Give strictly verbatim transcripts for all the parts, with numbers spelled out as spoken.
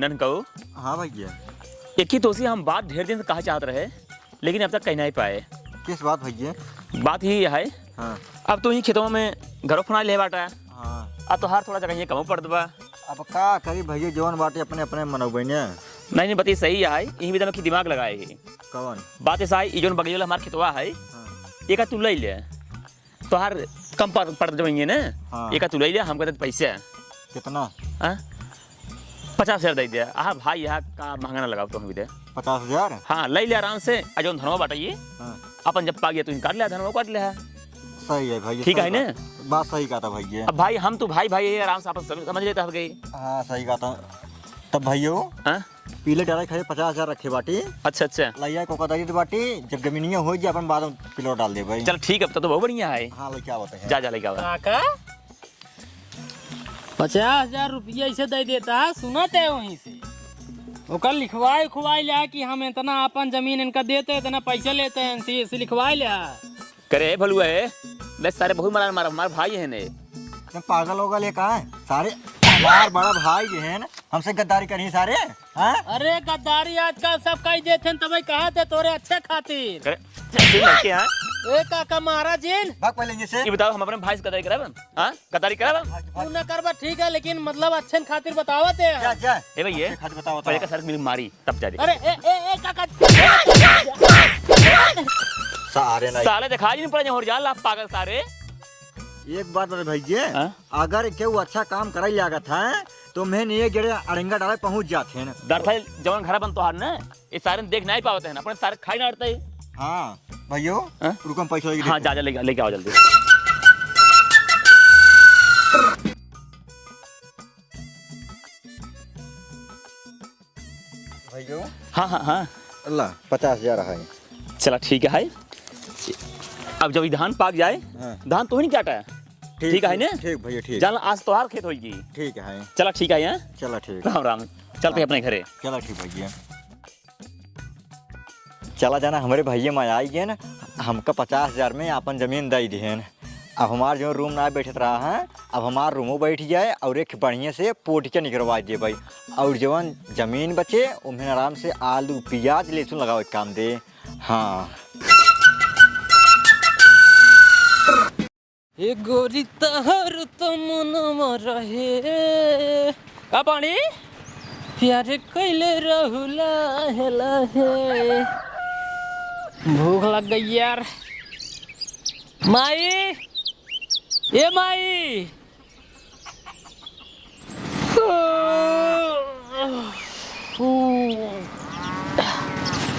ननकऊ। हाँ भैया। एक ही तोसी हम बात ढेर दिन से कहा चाहत रहे, लेकिन अब तक कह नाहीं पाए। किस बात भैया? बात ही है। हाँ। अब तू ही खेतवा में घरो फुना ले बाटा। हाँ। अब तोहार थोड़ा जगह ये कमो पड़त बा। अब का करी भैया, जौन बाटे अपने अपने मनौबे ने। नहीं, नहीं, बात ये सही है, यही विधा में की दिमाग लगाए ही। कौन? बात ऐसा है, ई जौन बगल वाला हमार खेतवा है, हाँ। एका तू ले ले। तोहार कम पड़, पड़ जइए ना, हाँ। एका तू ले ले, हमका दे पैसा। कितना? हाँ? पचास हजार दे दे। आहा भाई, यहाँ का महंगा ना लगाओ तो हम भी दे। पचास हजार? हाँ, ले ले आराम से, आ जौन धनवा बाटा ये, हाँ। अपन जब पागिया तू काट ले, धनवा काट ले। सही है भाई, ठीक सही है बात। ना? बात सही कहा था भाई ये। अब भाई, हम तो भाई, भाई, ये आराम से अपन समझ, समझ लेता है गई। हाँ, सही कहा था। तब भाइयों, हाँ? पीले डाले खाली पचास हजार रखे बाटी। अच्छा, अच्छा। लइया को कदाई दे बाटी, जब जमीनिया हो जाए, अपन बाद में पिलो डाल दे भाई। चल ठीक है, तब तो बहुत बढ़िया है। हाँ, लेके आवत है। जा, जा, लेके आवा। काका, पचास हजार रुपया ऐसे दे देता, सुनत है वहीं से। ओकर लिखवाई उखवाई लिया कि हम इतना अपन जमीन इनका देते, इतना पैसा लेते हैं इनसे, इसे लिखवाई लिया। करे, "ए भलुआ, ए, बे सारे बहुत मारा मारा, हमार भाई है ने।" तुम पागल हो गए का? सारे हमार बड़ा भाई जे है ना, हमसे गद्दारी करी सारे, हाँ? अरे गद्दारी आजकल सब कही देते हैं, तबे कहा थे तोरे अच्छे खातिर। करे, जैसे लड़के हैं। ए काका मारा जिन। भाग पहले इनसे। ये बताओ, हम अपने भाई से गद्दारी करब? हाँ? गद्दारी करब? तू ना करबा ठीक है, लेकिन मतलब अच्छे खातिर बतावत है। जा, जा। ए भैया, अच्छे खातिर बतावत पहले है। का सर मिल मारी। तब जा दे। अरे, ए, ए, ए, काका। सारे नहीं। साले दिखाई नहीं पड़े, और जा ला पागल सारे। एक बात बता भैया, हाँ? अगर केहू अच्छा काम करे लागत है, तो मैं ये जड़े अड़ंगा डाले पहुँच जाते हैं। दरअसल जवन घर बन तोहार ना, ये सारे देख नहीं पावत है ना, अपने सारे खाई ना अड़ते। हाँ, भैयो, हाँ? रुको, हम पैसा लेके हाँ, देते जा, जा, लेके, लेके आओ जल्दी। भैया। हाँ, हाँ, हाँ। अल्लाह, पचास हजार है। चला, ठीक है। अब जब ये धान पाक जाए, हाँ। धान तो ही नहीं काटा है। ठीक, ठीक है ठीक, ना? ठीक भैया, ठीक। जान, आज तोहार खेत होई। ठीक है। चला, ठीक है, हाँ? चला, ठीक। राम, राम। चलते हैं हाँ। अपने घरे। चला, ठीक भैया। चला जाना, हमरे भैया माँ आई गए ना, हमका पचास हजार में आपन जमीन दे दिहन। अब हमार जो रूम ना बैठत रहा है, अब हमार रूमो बैठ जाए और एक बढ़िया से पोटिया निकरवा दे भाई। और जवन जमीन बचे, उन्हें आराम से आलू, प्याज, लहसुन लगावे के काम दे। हाँ। ए गोरी तहर त मनवा रहे। का पानी? प्यार कैले रहू लाहे लाहे। भूख लग गई यार। माई, ए माई।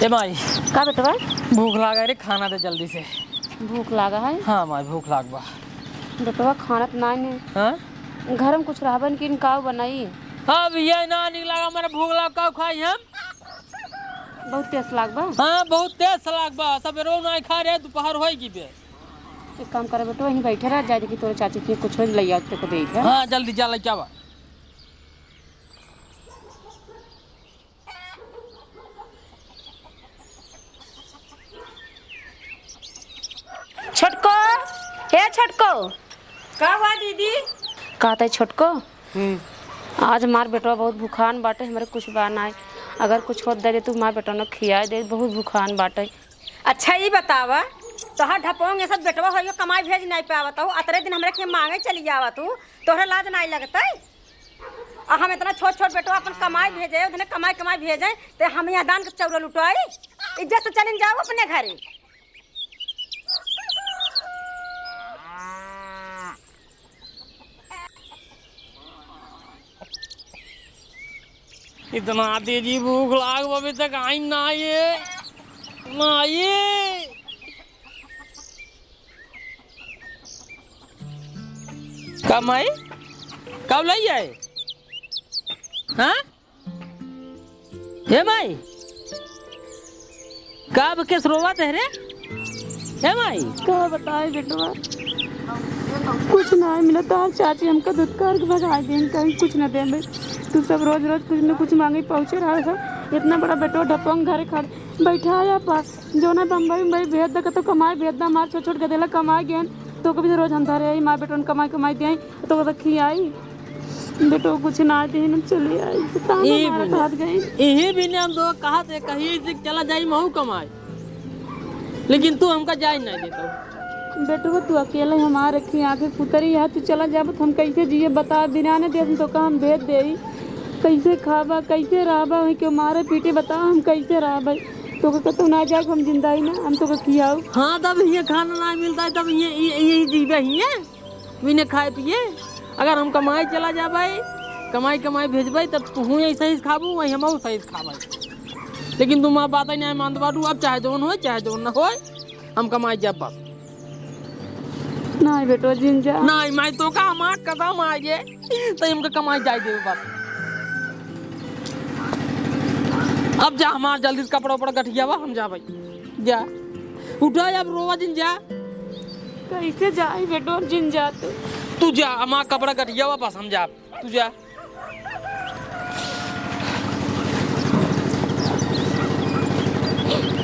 ए माई। का बेटवा? भूख लागा रे, खाना दे जल्दी से। भूख लागा है? हाँ माई, भूख लाग बा। बेटवा, खाना त नाई ने। हाँ? घर में कुछ रहबन कि काव बनाई? अब ये ना निक लागा, मेरा भूख लाग, काव खाई हम? बहुत तेज लाग बा? हाँ, बहुत तेज लाग बा। सबेरो नाई खा रहे, दोपहर होई गी बे। एक काम करे बेटवा, वहीं बैठे रह, जा देखी तोरे चाची के कुछ हो, ले आओ, तेको दे दे। हाँ, जल्दी जा, लेके आवा। छोटको, हे छोटको। का हुआ दीदी? कहत है छोटको, हम्म। आज हमार बेटवा बहुत भुखान बाटे, हमरे कुछ बा नाई। अगर कुछ होत दे दे, तू हमार बेटवा न खियाए दे, बहुत भुखान बाटे। अच्छा, ई बतावा, तोहार ढपोंग ऐसा बेटवा होइयो कमाई भेज नाई पावत हो, अतरे दिन हमरे के मांगे चली आवत हो, तोहरे लाज नाई लगतई? आ हम इतना छोट छोट बेटवा अपन कमाई भेजे, उतने कमाई कमाई भेजे, ते हम यहाँ दान के चौरा लुटाई? इज्जत से चलिन जाओ अपने घरे। इतना तेजी भूख लाग, अभी तक आई ना ये, ना ये। का माई? कब लई आए? हाँ? हे माई, का अब केस रोवत है रे? हे माई। का बताए बेटवा, कुछ ना मिला। तोहार चाची हमका धुतकार के भगाए देन, कहीं कुछ ना देबे। तू सब रोज रोज कुछ न कुछ मांगे पहुँचे रहा है। इतना बड़ा बेटवा ढपोंग घरे खड़ बैठा है पास। जौना बम्बई, बम्बई भेज दे, कतौ कमाए भेज दे, हमार छोट छोट गदेला कमाए गेन, तो कभी तो रोज हम धरे आई, मार बेटवन कमाए, कमाए दे आई, तो कतौ खियाई। बेटो कुछ ना दे, हम चली आई। ताना ई मारा बिना, कहत गई। इही बिना हम दो कहत है, कहीं से चला जाई महू कमाई, लेकिन तू हमका जाए ना देतो। बेटवा, तू अकेले हमार अखी आँखें पुतरी है, तू चला जाबो तो हम कैसे जिए बता? बिना ने दे तो का हम भेज देई, कैसे खाबा, कैसे रहबा? वहीं क्यों मारे पीटे, बता हम कैसे रहबे? तो का कतौ ना जाए, हम जिंदा ही ना, हम तो का खियाऊ। हाँ, तब ये खाना ना मिलता है, तब ये, ये, ये जीवे ही है। बिना खाए पिए, अगर हम कमाई चला जाबे, कमाई, कमाई भेजबे, तब तू हुई सही से खाबू, वहीं हमहू सही से खाबे। लेकिन तुम आप बात ही नहीं मानत बाटू। अब चाहे जौन होए, चाहे जौन ना होए, हम कमाई जाब बस। नहीं बेटो, जिन जा। नहीं, मैं तो का हमार कसम आए, तो हमका कमाई जाए देबे बस। अब जा हमार जल्दी से कपड़ा उपड़ा गठियावा, हम जाबे। जा, उठा, अब रोवा जिन जा। कैसे जाई बेटो, जिन जाते? तू जा, हमार कपड़ा गठियावा बस, हम जाब। तू जा।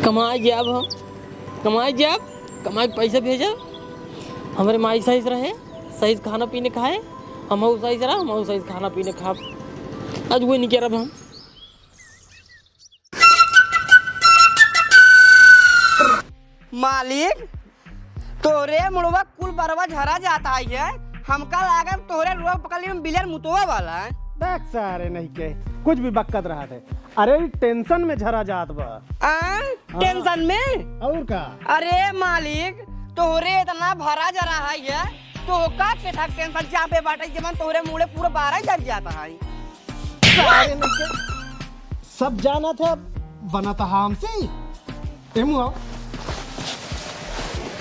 कमाई जाब हम, कमाई जाब, कमाई के पैसा भेजब। हमरे माई सही से रहे, सही से खाना पीने खाए, हमहू सही से रह, हमहू सही से खाना पीने खाब। आज वो नहीं करब हम। मालिक, तोरे मुड़वा कुल बरवा झरा जाता है। हमका लागत तोरे रोग पकड़ ली बिलर मुतवा वाला है। देख सारे नहीं के, कुछ भी बकत रहत है। अरे, ई टेंशन में झरा जात बा। आ? हाँ। टेंशन में? और का? अरे मालिक, तोरे इतना भरा जरा है ये, तो का के था टेंशन चापे बाटे, जवन तोरे मुड़े पूरा बारह जर जाता है। सारे नहीं के, सब जानत है, बनत है हमसे। ए मुआ,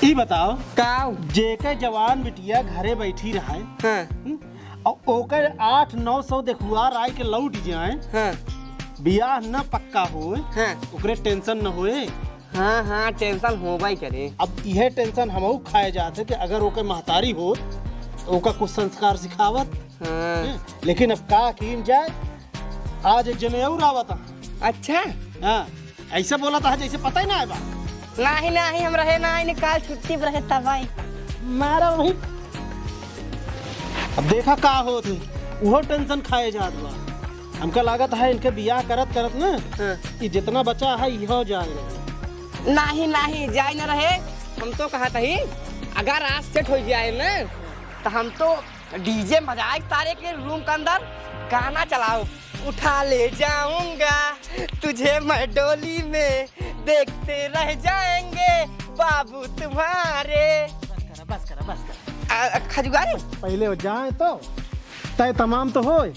ई बताओ, का? जेके जवान बिटिया घरे बैठी रहे, हाँ। हम्म? और ओकर आठ नौ सौ देखुआर आए के लौट जाए, हाँ। बियाह न पक्का होए, हाँ। ओकरे टेंशन न होए। हाँ, हाँ, टेंशन होबे करे। अब इहे टेंशन हमहू खाए जात है कि अगर ओके महतारी होत, तो ओका कुछ संस्कार सिखावत। हाँ। हैं? लेकिन अब का कीन जाए, आज एक जने और आवत है। अच्छा? हाँ, ऐसे बोलत है जैसे पता ही ना है बा। नाही, नाही, हम रहे ना, इन्हें काल छुट्टी पर रहे तब आई। मारा वही। अब देखा का होत है, उहो टेंशन खाए जात बा। हमका लागत है इनके बियाह करत करत ना, हाँ। ई जितना बचा है, इहो जाए रहे। नाही, नाही, जाए न रहे। हम तो कहत ही, अगर आज सेट हो जाए ना, तो हम तो डीजे बजाए तारे के रूम के अंदर गाना चलाओ, उठा ले जाऊंगा तुझे मैं डोली में, देखते रह जाएंगे बाबू तुम्हारे। बस करा, बस करा, बस करा। आ, आ, खजुआरे? पहले वो जाए तो तय तमाम तो होए।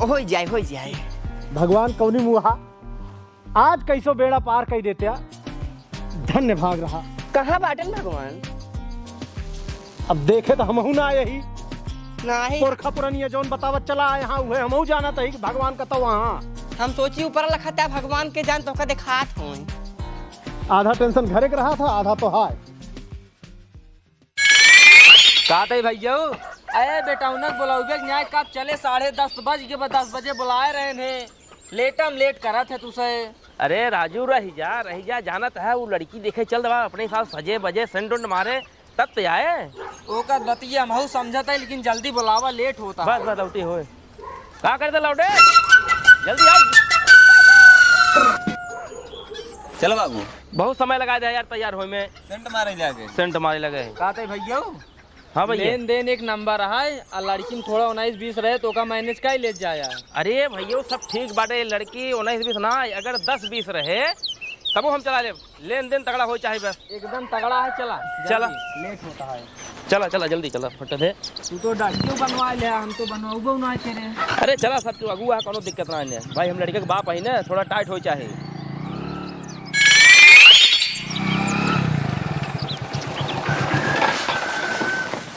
हो जाए, हो जाए। भगवान कौनी मुहा आज कैसो बेड़ा पार कई देत्या, धन्य भाग रहा। कहाँ बाटन भगवान? अब देखे तो हमहू ना आए ही। नाही। पुरखा पुरनिया जौन बतावत चला आए हाँ, उहे हमहू जानत ही कि भगवान कतौ वहाँ। हम सोची ऊपर लखत्या भगवान के जान तोहका देखात होई। आधा टेंशन घरे के रहा था, आधा तो हाय। का तई भैया? अरे बेटा, उनक बोलाउबे न्याय, कब चले? साढ़े दस बज गए, बस दस बजे बुलाए रहे ने। लेटम लेट करत है तुसे। अरे राजू, रही जा, रही जा, जानत है, वो लड़की देखे चल देवा, अपने साथ सजे बजे, सेंट उंट मारे, तब तो आए। ओकर बतिया हमहू समझत है, लेकिन जल्दी बुलावा, लेट होता बस, है। बस, लौटी होए। का करते लौटे? जल्दी आओ। चलो बाबू। बहुत समय लगा दे यार तैयार होए में। सेंट मारे जाके। सेंट मारे लगे। का तई भैया? हाँ भैया। लेन देन एक नंबर है, आ लड़की में थोड़ा उन्नीस बीस रहे तो ओका मैनेज कर ले जाया। अरे भैया, सब ठीक बाटे, लड़की उन्नीस बीस ना, अगर दस बीस रहे तबो हम चला लेब। लेन देन तगड़ा हो चाहे बस। एकदम तगड़ा है, चला। चला। जल्दी, लेट होता है। चला, चला, जल्दी चला, फट दे। तू तो डटियो बनवा ले, हम तो बनवाऊबो ना तेरे। अरे चला, सब तू अगुआ है, कोनो दिक्कत ना है भाई, हम लड़के के बाप है ना, थोड़ा टाइट हो चाहे।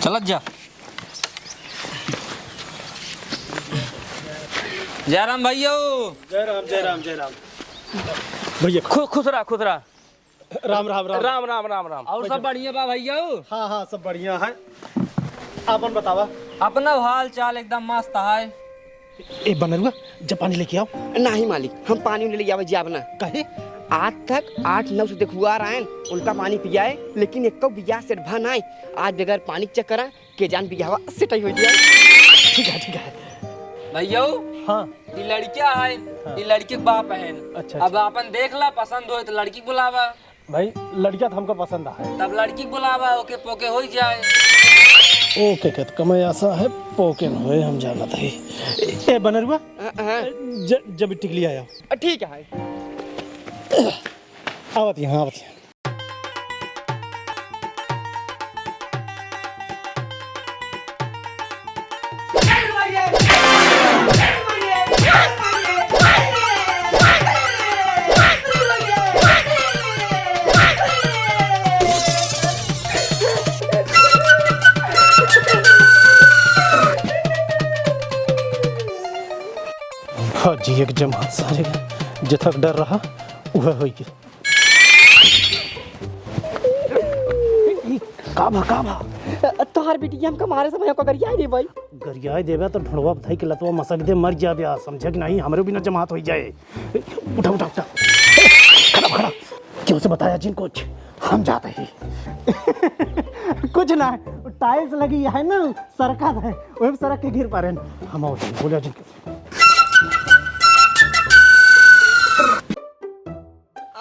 चलत जा। जय राम भैया। जय राम, जय राम, जय राम। भैया। खु-, खुश रहा, खुश रहा। राम, राम, राम। राम, राम, राम, राम। और सब बढ़िया बा भैया? हाँ, हाँ, सब बढ़िया है। आपन बतावा। अपना हाल चाल एकदम मस्त है। ए बनरुआ, जब पानी लेके आओ। नाही मालिक, हम पानी ले आवे जाब ना। कहे? आज तक आठ नौ सौ देखुआर आयन, उनका पानी पियाए, लेकिन एको बियाह सेट भा नाय। आज बगैर पानी के चक्कर के जान बियाहवा सेट ही हो जाए। ठीक है, ठीक है। भैया, हाँ। ई लड़किया है, हाँ। ई लड़की के बाप है। अच्छा, अब अच्छा। आपन देख ला, पसंद होए तो लड़की के बुलावा। भाई, लड़किया तो हमको पसंद है। तब लड़की के बुलावा, ओके पोके हो जाए। ओके के तो कमाई आसा है, पोके न होए, हम जानत है। ए, बनरुआ, हाँ, हाँ। ज-, जब टिकली आया। ठीक है। आवत यहाँ, आवत यहाँ। फौजी एक जमात सारे, जथक डर रहा, वह होई के। ई का भा, का भा? तोहार बिटिया हमका मारे समय ओकर गरियाई दे भाई। गरियाई देबे तो ढोड़वा बधाई के लतवा मसक दे, मर जाबे, समझे कि नहीं? हमरे बिना जमात होई जाए। उठा, उठा, उठा। खड़ा, खड़ा। क्यों से बताया जिन कुछ? हम जाते ही। कुछ ना, tiles लगी है ना, सरका है, वही सरक के गिर पड़े। हम और बोला जिन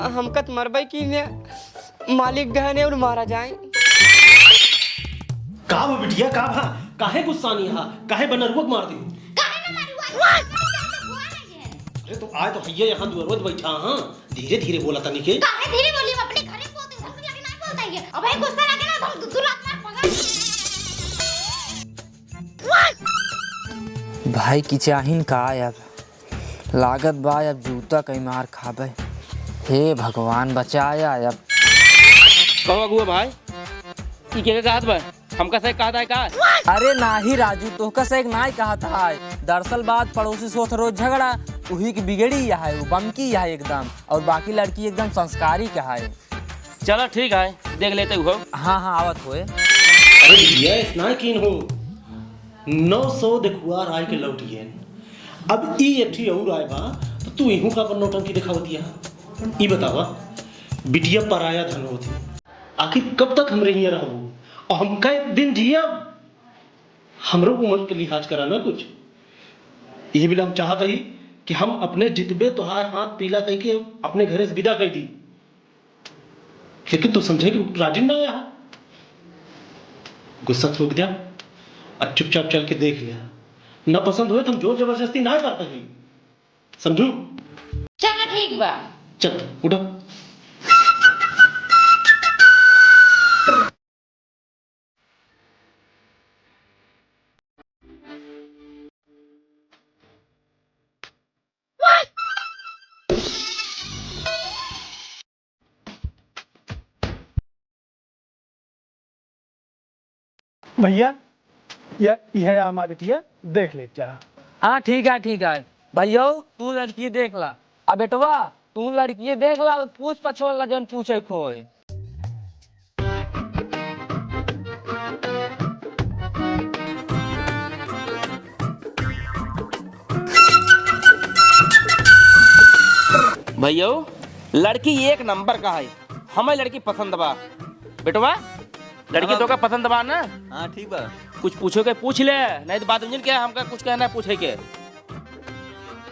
हमका त मरबे की ने मालिक गहने और मारा जाए। का भा बिटिया, का भा? काहे गुस्सानी हा? काहे बनरुआ के मार दिहू? काहे ना मारू? अरे तो आए तो हइया यहाँ दुआरवा बैठा हाँ, धीरे धीरे बोला तनी के। काहे धीरे बोली? हम अपने घरे को तो घर लगे ना बोलता है। अब है गुस्सा लगे ना, हम दु-, दु लात मार पकड़। भाई की चाहिन का अब? लागत बा अब जूता कई मार खाबे। हे भगवान बचाया अब। कहो अगुआ भाई, ई के, के कहत बा? हमका से कहत है का? अरे नाही राजू, तोहका से एक नाई कहत है। दरअसल बात पड़ोसी सोथ रोज झगड़ा, उही की बिगड़ी यह है, वो बमकी यह है एकदम, और बाकी लड़की एकदम संस्कारी का है। चला ठीक है, देख लेते हो। हाँ, हाँ, आवत होए। अरे बिटिया, इतना यकीन हो, नौ सौ देखुआर आए के लौटिए। अब ई एक ठी और आए बा, तो तू इहू का अपन नौटंकी दिखावतिया। ई बतावा, बिटिया पराया धन होती, आखिर कब तक हमरे हियाँ रहबू? और हम कै दिन जियब? हमरो उम्र के लिहाज करा ना कुछ। ये बिला हम चाहत हई कि हम अपने जितबे तोहार हाथ पीला कई के अपने घरे से विदा कर दी। लेकिन तू समझे कि राजी ना आया। गुस्सा थूक दिया, अब चुपचाप चल के देख लिया। ना पसंद होए तो हम जोर जबरदस्ती ना करता ही, समझू? चला ठीक बा। चल उठा। भैया, या, यह हमार बिटिया, देख ले चाह। हाँ, ठीक है, ठीक है। भैया, तू लड़की देख ला। अब बेटवा, तू लड़की देख ला, पूछ पछोड़ ला, जौन पूछे खोए। भैया, लड़की एक नंबर का है, हमें लड़की पसंद बा। बेटवा, लड़की हाँ तोका बाबू। पसंद बा ना? हाँ, ठीक बा। कुछ पूछो के पूछ ले, नहीं तो बाद में जिन क्या हमका कुछ कहना है पूछे के।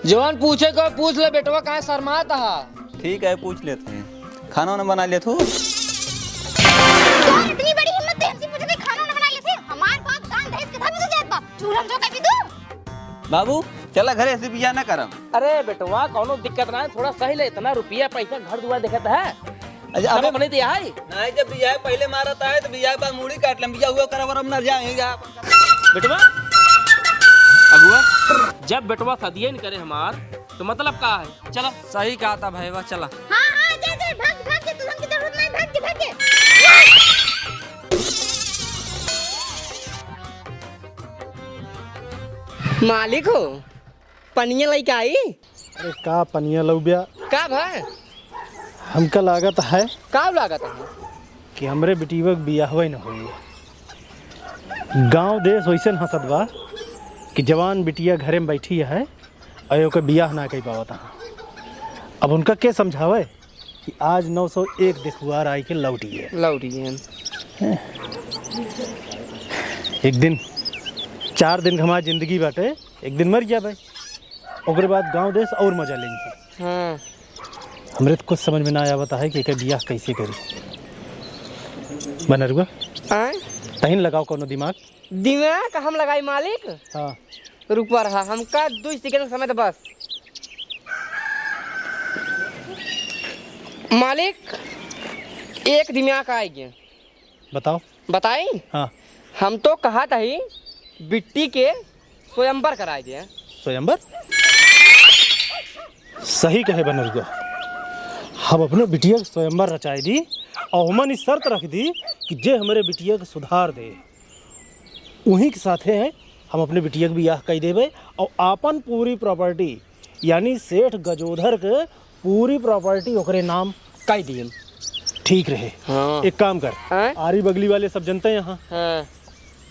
जवन पूछे को पूछ ले बेटवा, काहे शर्मात हा? ठीक है, पूछ लेते हैं। खाना वाना बना लेत हो? यार, इतनी बड़ी हिम्मत, ते हमसे पूछे थे, खाना वाना बना लेते? हमार बाप दान दहेज के धन में से जात बा। चूल्हा में झोंका भी दू? बाबू, चला घरे से बियाह ना करम। अरे बेटवा, कौनो दिक्कत ना है, थोड़ा सही ले, इतना रुपया पैसा घर दुआर देखत है। अच्छा, सब अबे अपने दिया है। नहीं, जब बियाह पहले मारत है तो बियाह के बाद मूड़ी काट लेम, बियाह हुआ करब और हम ना जाए जा। बेटवा, अगुआ, जब बेटवा सदिये न करे हमार, तो मतलब का है? चला। सही कहा था भैया, चला। हाँ, हाँ, जा, जा, भाग, भाग, जा, तू हमकी जरूरत नहीं, भाग, भाग। मालिक हो, पनिया लइके आई? अरे का पनिया लउब्या? का भा? हमका लागत है। का लागत है? कि हमरे बिटिया के बियाहवे न होई। गांव देश वैसन हंसत बा कि जवान बिटिया घरे में बैठी है और ओके बियाह ना कई पावत है। अब उनका के समझावे कि आज नौ सौ एक देखुआर आई के लौटी है। लौटी है। एक दिन, चार दिन के हमार जिंदगी बाटे, एक दिन मर जाबे, ओकरे बाद गाँव देश और मजा लेंगे। हाँ। हमरे तो कुछ समझ में ना आवत है कि एकर बियाह कैसे करी। बनरुआ, आय? तहिन लगाओ कोनो दिमाग। दिमाग हम लगाई मालिक? हाँ। रुकवा रहा, हमका दो सेकंड का समय दे बस। मालिक, एक दिमाग आइ गया। बताओ। बताई? हाँ। हम तो कहत ही बिट्टी के स्वयंवर कराइ दे। स्वयंवर? सही कहे बनरुआ, हम अपने बिटिया के स्वयंवर रचाइ दी और हमन ई शर्त रख दी कि जे हमरे बिटिया के सुधार दे, उहीं के साथे हम अपने बिटिया के बियाह कइ देबे और आपन पूरी प्रॉपर्टी, यानी सेठ गजोधर के पूरी प्रॉपर्टी ओकरे नाम कइ दियम। ठीक रहे। हाँ। एक काम कर, हाँ? आरी बगली वाले सब जनते हैं यहाँ, हाँ।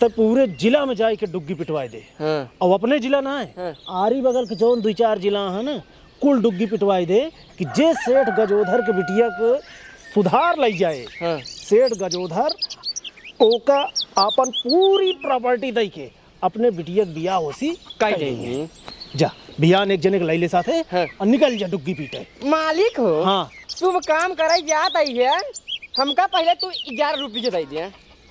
तो पूरे जिला में जाए के डुग्गी पिटवाए दे। हाँ। और अपने जिला ना है, हाँ। आरी बगल के जौन दुइ चार जिला है ना, कुल डुग्गी पिटवाए दे कि जे सेठ गजोधर के बिटिया के सुधार लइ जाए, हाँ। सेठ गजोधर ओका आपन पूरी प्रॉपर्टी दइ के अपने बिटिया के बियाह होसी कइ कइ देंगे। देंगे। जा, बियाह ने एक जने के लइ ले साथे हाँ। और निकल जा डुग्गी पीटे। मालिक हो, हाँ। शुभ काम करे जात आई है, हमका पहले तू ग्यारह रुपये दइ दे।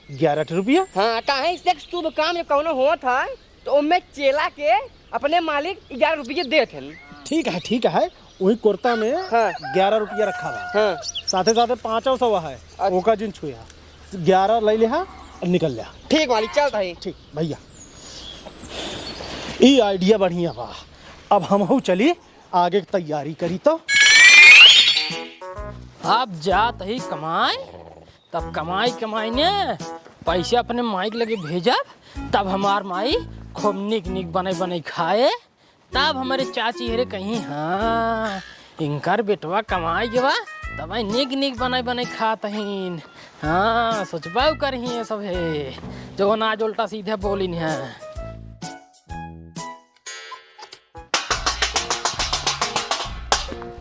ग्यारह रुपया? हाँ, काहे से कि शुभ काम जो कौनो होत है, तो ओमे चेला के अपने मालिक ग्यारह रुपये देत हन। ठीक है, ठीक है, वही कुर्ता में हाँ। ग्यारह रुपया रखा बा। हाँ। साथे साथे पाँचो सौ है, अच्छा। ओका जिन छुया। ग्यारह लइ लिहा और निकल लिहा। ठीक मालिक, चलत ही। ठीक भैया, ई आइडिया बढ़िया बा। अब हमहू चली, आगे के तैयारी करी तो। अब जात ही कमाए, तब कमाई कमाई ने पैसा अपने माई के लगे भेजब, तब हमार माई खूब निक निक बनइ बनइ खाए। तब हमरे चाची हेरे कहीं, "हाँ, इनकर बेटवा कमाई गवा, तब निक निक बनइ बनइ खात हीन।" हाँ, सोचबउ करही ये सब है, जौन आज उल्टा सीधे बोलिन है।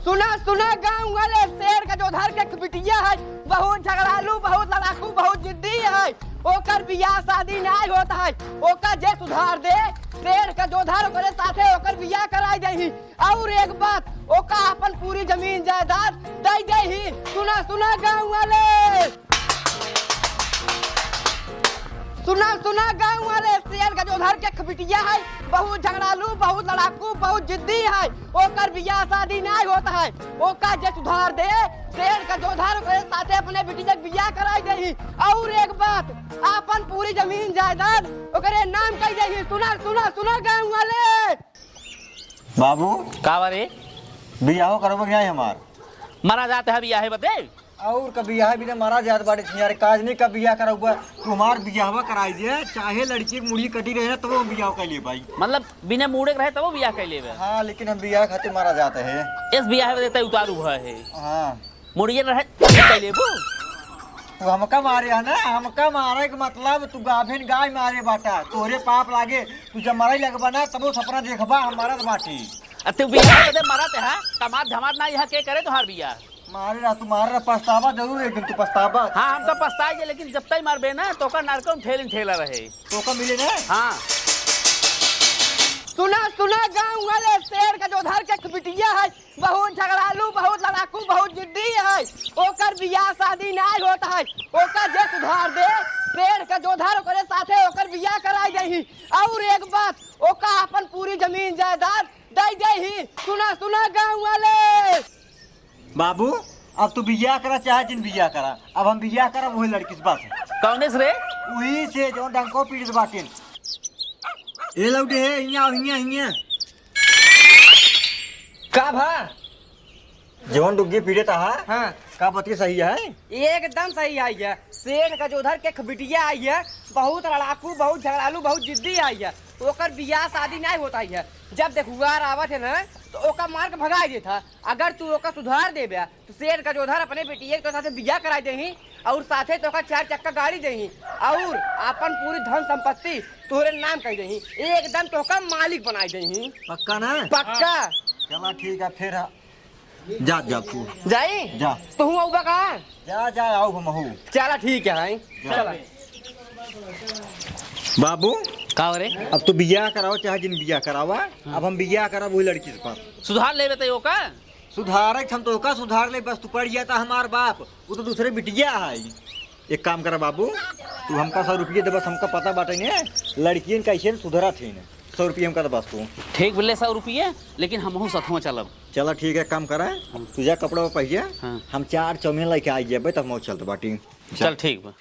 सुना, सुना गाँव वाले, सेठ गजोधर के एक बिटिया है, बहुत झगड़ालू, बहुत लड़ाकू, बहुत जिद्दी है। ओकर बियाह शादी नाहीं होत है, ओकर जे सुधार दे, सेठ गजोधर ओकरे साथे ओकर बियाह कराइ देही। और एक बात, ओका अपन पूरी जमीन जायदाद दइ देही। सुना, सुना गाँव वाले। सुना, सुना गाँव वाले, सेठ गजोधर के एक बिटिया है, बहुत झगड़ालू, बहुत लड़ाकू, बहुत जिद्दी है। ओकर बियाह शादी नाहीं होत है, ओका जे सुधार दे, सेठ गजोधर ओकरे साथे अपने बिटिया के बियाह कराइ देही। और एक बात, आपन पूरी जमीन जायदाद ओकरे नाम कइ देही। सुना, सुना, सुना गाँव वाले। बाबू। का बा रे? बियाहो करबो कि नाहीं हमार? मरा जात है बियाहे बदे। और का बियाह बिना मरा जात बाटे छिनारे, काजनी का बियाह करउबा, तू हमार बियाहवा कराइ दे, चाहे लड़की के मुड़ी कटी रहे ना, तबो हम बियाह कइ लेबे भाई। मतलब बिना मुड़े के रहे तबो बियाह कइ लेबे? हाँ, लेकिन हम बियाह खातिर मरा जात है। इस बियाह में देते उतारू हुआ है। हाँ। मुड़िए न रहे, कइ लेबू? तू हमका मारे है ना, हमका मारे के मतलब तू गाभिन गाय मारे बाटा, तोहरे पाप लागे, तू जब मरइ लगबा ना, तबो सपना देखबा हम मरत बाटी। आ तू बियाह बदे मरत है, कमात धमात ना यहाँ के करे तोहार बियाह? मारे रहा, तू मारे रहा, पछतावा जरूर एक दिन तू पछतावा। हाँ, हम तो पछताए जे, लेकिन जब तई मारबे ना, तोका नरको में ठेलिन ठेला रहे। तोका मिले ना? हाँ। सुना, सुना गाँव वाले, सेठ गजोधर के एक बिटिया है, बहुत झगड़ालू, बहुत लड़ाकू, बहुत जिद्दी है। ओकर बियाह शादी नाहीं होत है, ओकर जे सुधार दे, सेठ गजोधर ओकरे साथे ओकर बियाह कराइ देही। और एक बात, ओका अपन पूरी जमीन जायदाद दइ देही। सुना, सुना गाँव वाले। बाबू, अब तू बियाह करा चाहे जिन बियाह करा, अब हम बियाह करब वही लड़की से बस। कौने से रे? वही से जौन डंको पीटत बाटिन। ए लौटे हे, हियाँ आओ, हियाँ, हियाँ। का भा? जौन डुग्गी पीटत हा, हाँ। का बतिया सही है? एकदम सही आई है। सेठ गजोधर के एक बिटिया आई है, बहुत लड़ाकू, बहुत झगड़ालू, बहुत जिद्दी आई है। ओकर बियाह शादी नाहीं होत आई है। जब देखुआर आवत है ना, तो ओका मार के भगाइ देत है। अगर तू ओका सुधार देबे, तो सेठ गजोधर अपने बिटिया के तोरे साथे बियाह कराइ देही और साथे तोका चार चक्का गाड़ी देही और आपन पूरी धन संपत्ति तोहरे नाम कइ देही, एकदम तोहका मालिक बनाइ देही। पक्का ना? पक्का। चला ठीक है, फिर जा, जा तू। जाई? जा। तू अउबा का? जा, जा, आओ हमहू। चला ठीक है, हैं? जा। चला। बाबू, का रे? अब तू बियाह करावा, चाहे जिन बियाह करावा, हाँ। अब हम बियाह करब वही लड़की से पास। सुधार लेबे त ओका? सुधारे के हम तो ओका सुधार ले, बस तू पड़ जाता हमार बाप, वो तो दूसरे बिटिया है। एक काम करा बाबू, तू हमका सौ रुपये दे, बस हमका पता बाटे ने लड़कियन कैसे सुधरत है ने। सौ रुपये हमका दे बस तू। ठीक बोले, सौ रुपये, लेकिन हमहू सथवा चलब। चला ठीक है, काम करा, हाँ। तू जा कपड़ा पहिया, हाँ। हम चार चाउमीन लेके आ जाबे, तब हम चलत बाटी। चल ठीक बा।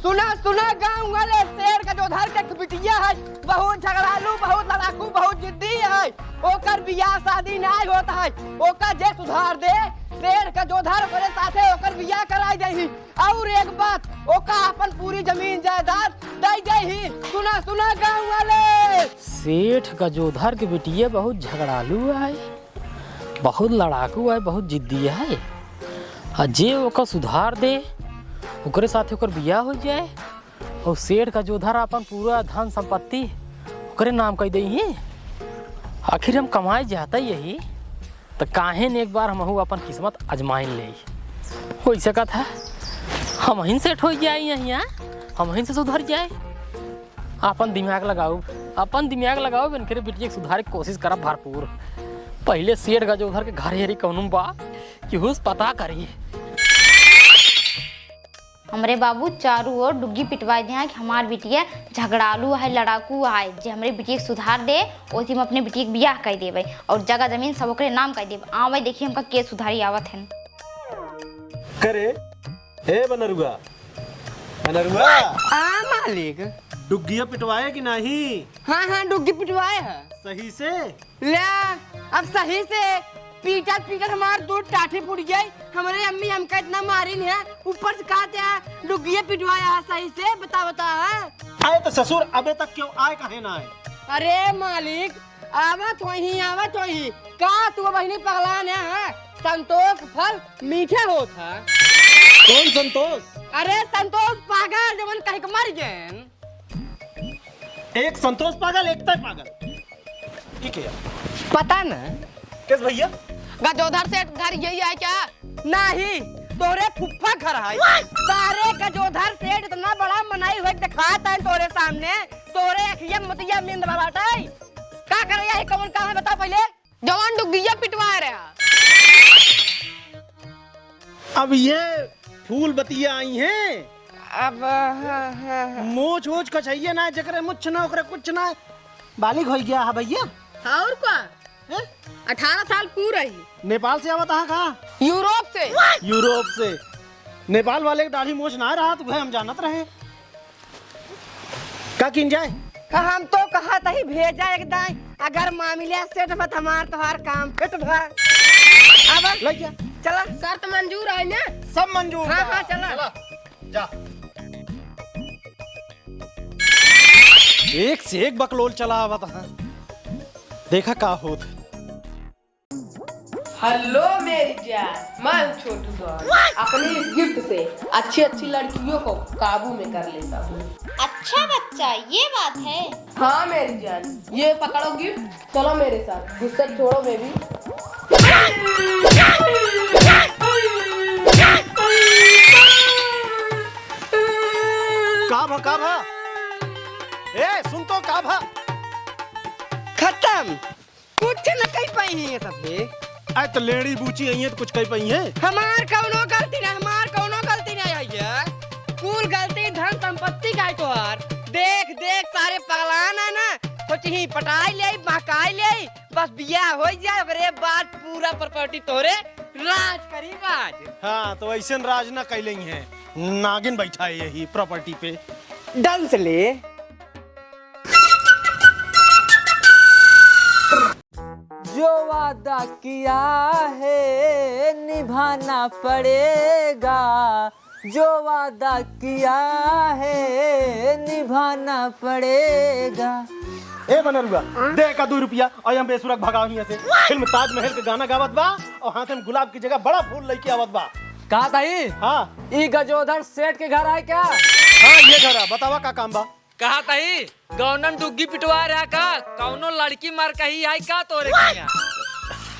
सुना, सुना गाँव वाले, सेठ गजोधर के एक बिटिया है, बहुत झगड़ालू, बहुत लड़ाकू, बहुत जिद्दी है। ओकर बियाह शादी नाय होत है, ओका जे सुधार दे, सेठ गजोधर ओकरे साथे ओकर बियाह कराई देही। और एक बात, ओका अपन पूरी जमीन जायदाद दे देही। सुना, सुना गाँव वाले। सेठ गजोधर के बिटिया बहुत झगड़ालू है, बहुत लड़ाकू है, बहुत जिद्दी है। आ जे ओका सुधार दे, ओकरे साथे ओकर बियाह हो जाए, और सेठ गजोधर अपन पूरा धन संपत्ति ओकरे नाम कर देही। आखिर हम कमाए जाता ही यही, त काहे न एक बार हमहू अपन किस्मत आजमाइन ले। हो सकत है हमहिन सेठ हो जाए यहाँ, हमहिन से सुधर जाए। आपन दिमाग लगाउ, आपन दिमाग लगाउ, इनकरे बिटिया के सुधारे के कोशिश करब भरपूर। पहिले सेठ गजोधर के घर हेरी कौनो बा कि हुस पता करी। हमरे बाबू चारू ओर डुग्गी पिटवाए दिया कि हमार बिटिया झगड़ालू है, लड़ाकू है, जे हमरे बिटिया के सुधार दे, ओसी हम अपने बिटिया के बियाह कर देबे और जगह जमीन सब ओकरे नाम कर देबे। आवे देखी हमका के सुधारी आवत हन। करे, ए बनरुआ, बनरुआ। आ मालिक। डुग्गिया पिटवाए कि नाही? हाँ, हाँ, डुग्गी पिटवाए है। सही से? ले, अब सही से पीटत पीटत हमार दो टाठी फूट गई। हमरे अम्मी हमका इतना मारिन है, ऊपर से कहते हैं डुग्गिया पिटवाया है सही से, बता, बता है। अरे तो ससुर अबे तक क्यों आए, काहे ना आए? अरे मालिक, आवत होही, आवत होही। का तू बहिनी पगलान है, हाँ? संतोष फल मीठा होत है। कौन संतोष? अरे संतोष पागल, जवन कहीं के मर गए। एक संतोष पागल, एक तय पागल। ठीक है यार। पता न। किस भैया? गजोधर सेठ घर यही है क्या? नहीं, तोरे फुफ्फा घर है। सारे गजोधर सेठ इतना बड़ा मनाई हुए दिखाता है तोरे सामने, तोरे अखिया मतिया मिंद बाटे। का करे यही कौन काम है, बताओ पहिले? जवान डुग्गिया पिटवा रहा। अब ये फूल बतिया आई हैं। अब, हाँ, हाँ, हाँ। मोछ वोछ कछैया ना, जेकरे मुछ ना, ओकरे कुछ ना। बालिग हो गया है भैया। और का? हैं? अठारह साल पूरा ही। नेपाल से आवत है कहाँ? यूरोप से। यूरोप से। नेपाल वाले के दाढ़ी मोछ ना रहा तो हम जानत रहे। का किन जाए? हम तो कहत ही भेजा एक दाई, अगर मामिला सेट बा त हमार तोहार काम फिट बा। अब लग जा। चला। शर्त मंजूर है ना? सब मंजूर हाँ, बा। हाँ, चला। चला, जा। एक से एक बकलोल चला आवत है। देखा का होत। हेलो मेरी जान, मैं हूँ छोटू डॉन। अपनी इस गिफ्ट से अच्छी अच्छी लड़कियों को काबू में कर लेता हूँ। अच्छा बच्चा, ये बात है। हाँ मेरी जान, ये पकड़ो गिफ्ट, चलो मेरे साथ, गुस्सा छोड़ो बेबी। का भा, का भा? ए, सुन तो, का भा? खत्म। कुछ न कही पाई है ये सब है। अरे तो लेड़ी बूची आई है तो कुछ कही पाई है? हमार कौनो गलती ना, हमार कौनो गलती ना है ये। कुल गलती धन संपत्ति का है तोहार। देख देख सारे पगलान है ना, सोची ही पटाई ले, बहकाई ले, बस बियाह हो जाए, ओकरे बाद पूरा प्रॉपर्टी तोरे राज करी राज। हाँ, तो ऐसे राज ना कैले हैं, नागिन बैठा है यही प्रॉपर्टी पे। डांस ले। जो वादा किया है निभाना पड़ेगा, जो वादा किया है निभाना पड़ेगा। ए बनरुआ, हाँ? दे का दो रुपया और हम बेसुरा के भगाओ हियां से। फिल्म ताजमहल के गाना गावत बा और हाथ में गुलाब की जगह बड़ा फूल लेके आवत बा। का ताई? हाँ। ई गजोधर सेठ के घर आए क्या? हाँ, ये घर है। बतावा का काम बा? कहा तही, गौनन डुग्गी पिटवा रहा का? कौनो लड़की मरकही आई का तोरे किया?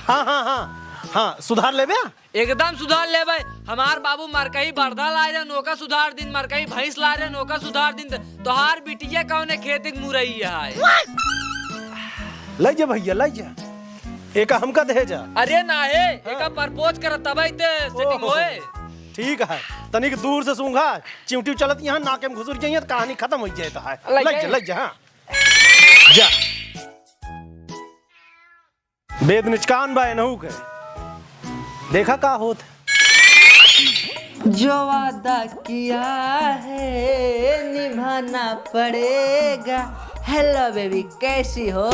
हाँ, हाँ, हाँ, हाँ, सुधार लेबे? एकदम सुधार लेबे। हमार बाबू मरकही बरधा लाए रहे, नोका सुधार दिन, मरकही भैंस लाए रहे, नोका सुधार दिन। तोहार बिटिया कौने खेत के मुरई है? लइ जा भइया, लइ जा। एका हमका दे जा। अरे नाहे, हाँ। एका propose कर तबई ते setting ओहो। होए। ठीक है, तनिक दूर से सूंघा, चिउँटी चलत यहाँ नाके में घुसुर जाइए तो कहानी खतम होइ जाए तो है। लइ लइ जा, जाए। लइ जा, हाँ। जा। बेद निचकान बा एनहू के। देखा का होत है। जो वादा किया है निभाना पड़ेगा। Hello baby, कैसी हो?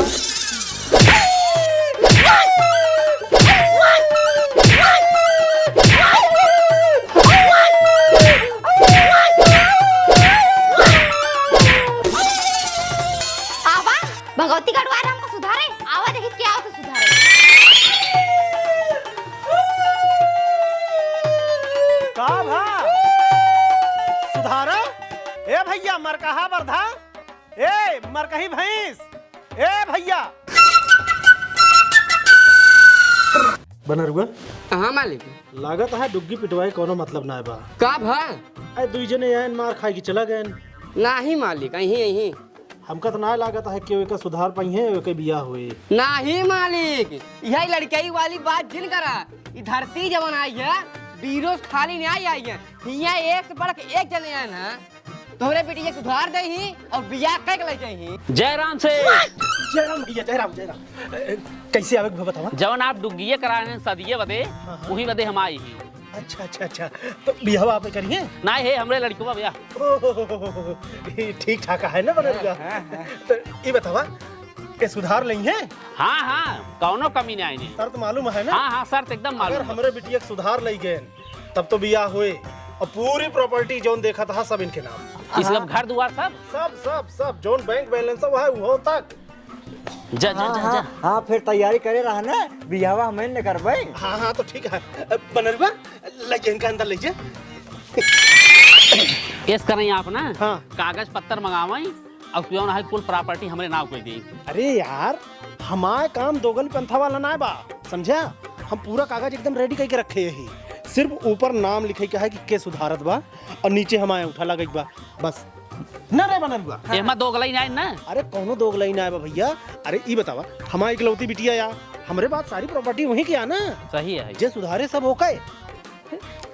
आवा, भगवती गढ़वार हमको सुधारे। आवा देखी क्या होता सुधारे। का भा? सुधारा? ए भइया, मरकहा बरधा? ए, मरकही भैंस? ए भइया! बनरुआ? हाँ मालिक। लागत है डुग्गी पिटवाए कौनो मतलब ना बा। का भा? ए, दुई जने आयन मार खाए के चला गयन। नाही मालिक, अहीं, अहीं। हमका तो ना लागत है कि एकर सुधार पाई है, एकर बियाह होए। नाही मालिक, यही लड़कई वाली बात जिन करा। ई धरती जवन आई है, बीरो से खाली नाही आई है। हियाँ एक से बढ़ के एक जने आए ना, तोहरे बेटी के सुधार दे ही और बियाह कह के ले जाई ही। जय राम से। जय राम भइया, जय राम, जय राम। ए, ए, कैसे आवे के बतावा? जवन आप डुग्गिये कराए हैं सदिये बदे, हाँ, हाँ। वही बदे हम आई ही। अच्छा, अच्छा, अच्छा। तो बियाहवा आपे करिए? नाही है, हमरे लड़कवा बियाह। ओहो, ठीक ठाक है ना बनरुआ? हाँ, हाँ, हाँ। तो ई बतावा, के सुधार लई है? हाँ, हाँ, कौनो कमी नाही आई नहीं। शर्त मालूम है ना? हाँ, हाँ, शर्त एकदम मालूम अगर है। हमरे बिटिया के सुधार लई गए, तब तो बियाह होए। और पूरी property जौन देखत हा, सब इनके नाम। मतलब हाँ। घर दुआर सब? सब, सब, सब, जौन bank balance है, वह, वो तक। जा, जा, हाँ, जा, हाँ, जा। हाँ, फिर तैयारी करे रहा ना, बियाहवा हमन न करबै। हाँ, हाँ, तो ठीक है। बनरुआ, ले जा इनका अंदर ले जा। ऐस करई आप ना, हाँ। कागज पत्तर मंगावई, और तू जौन है कुल property हमरे नाव कइ दी। अरे यार, हमार काम दोगल पंथा वाला ना बा, समझा? हम पूरा कागज एकदम ready कइके रखे ही, सिर्फ ऊपर नाम लिखे के है कि के सुधारत बा और नीचे हमार अंगूठा लगे के बा, बस। ना रे बनरुआ। एमा दोगलई ना है ना? अरे कौनो दोगलई ना है बा भइया। अरे ई बतावा, हमार इकलौती बिटिया या, हमरे बाद सारी property वहीं की आ ना। सही है। जे सुधारे सब ओके।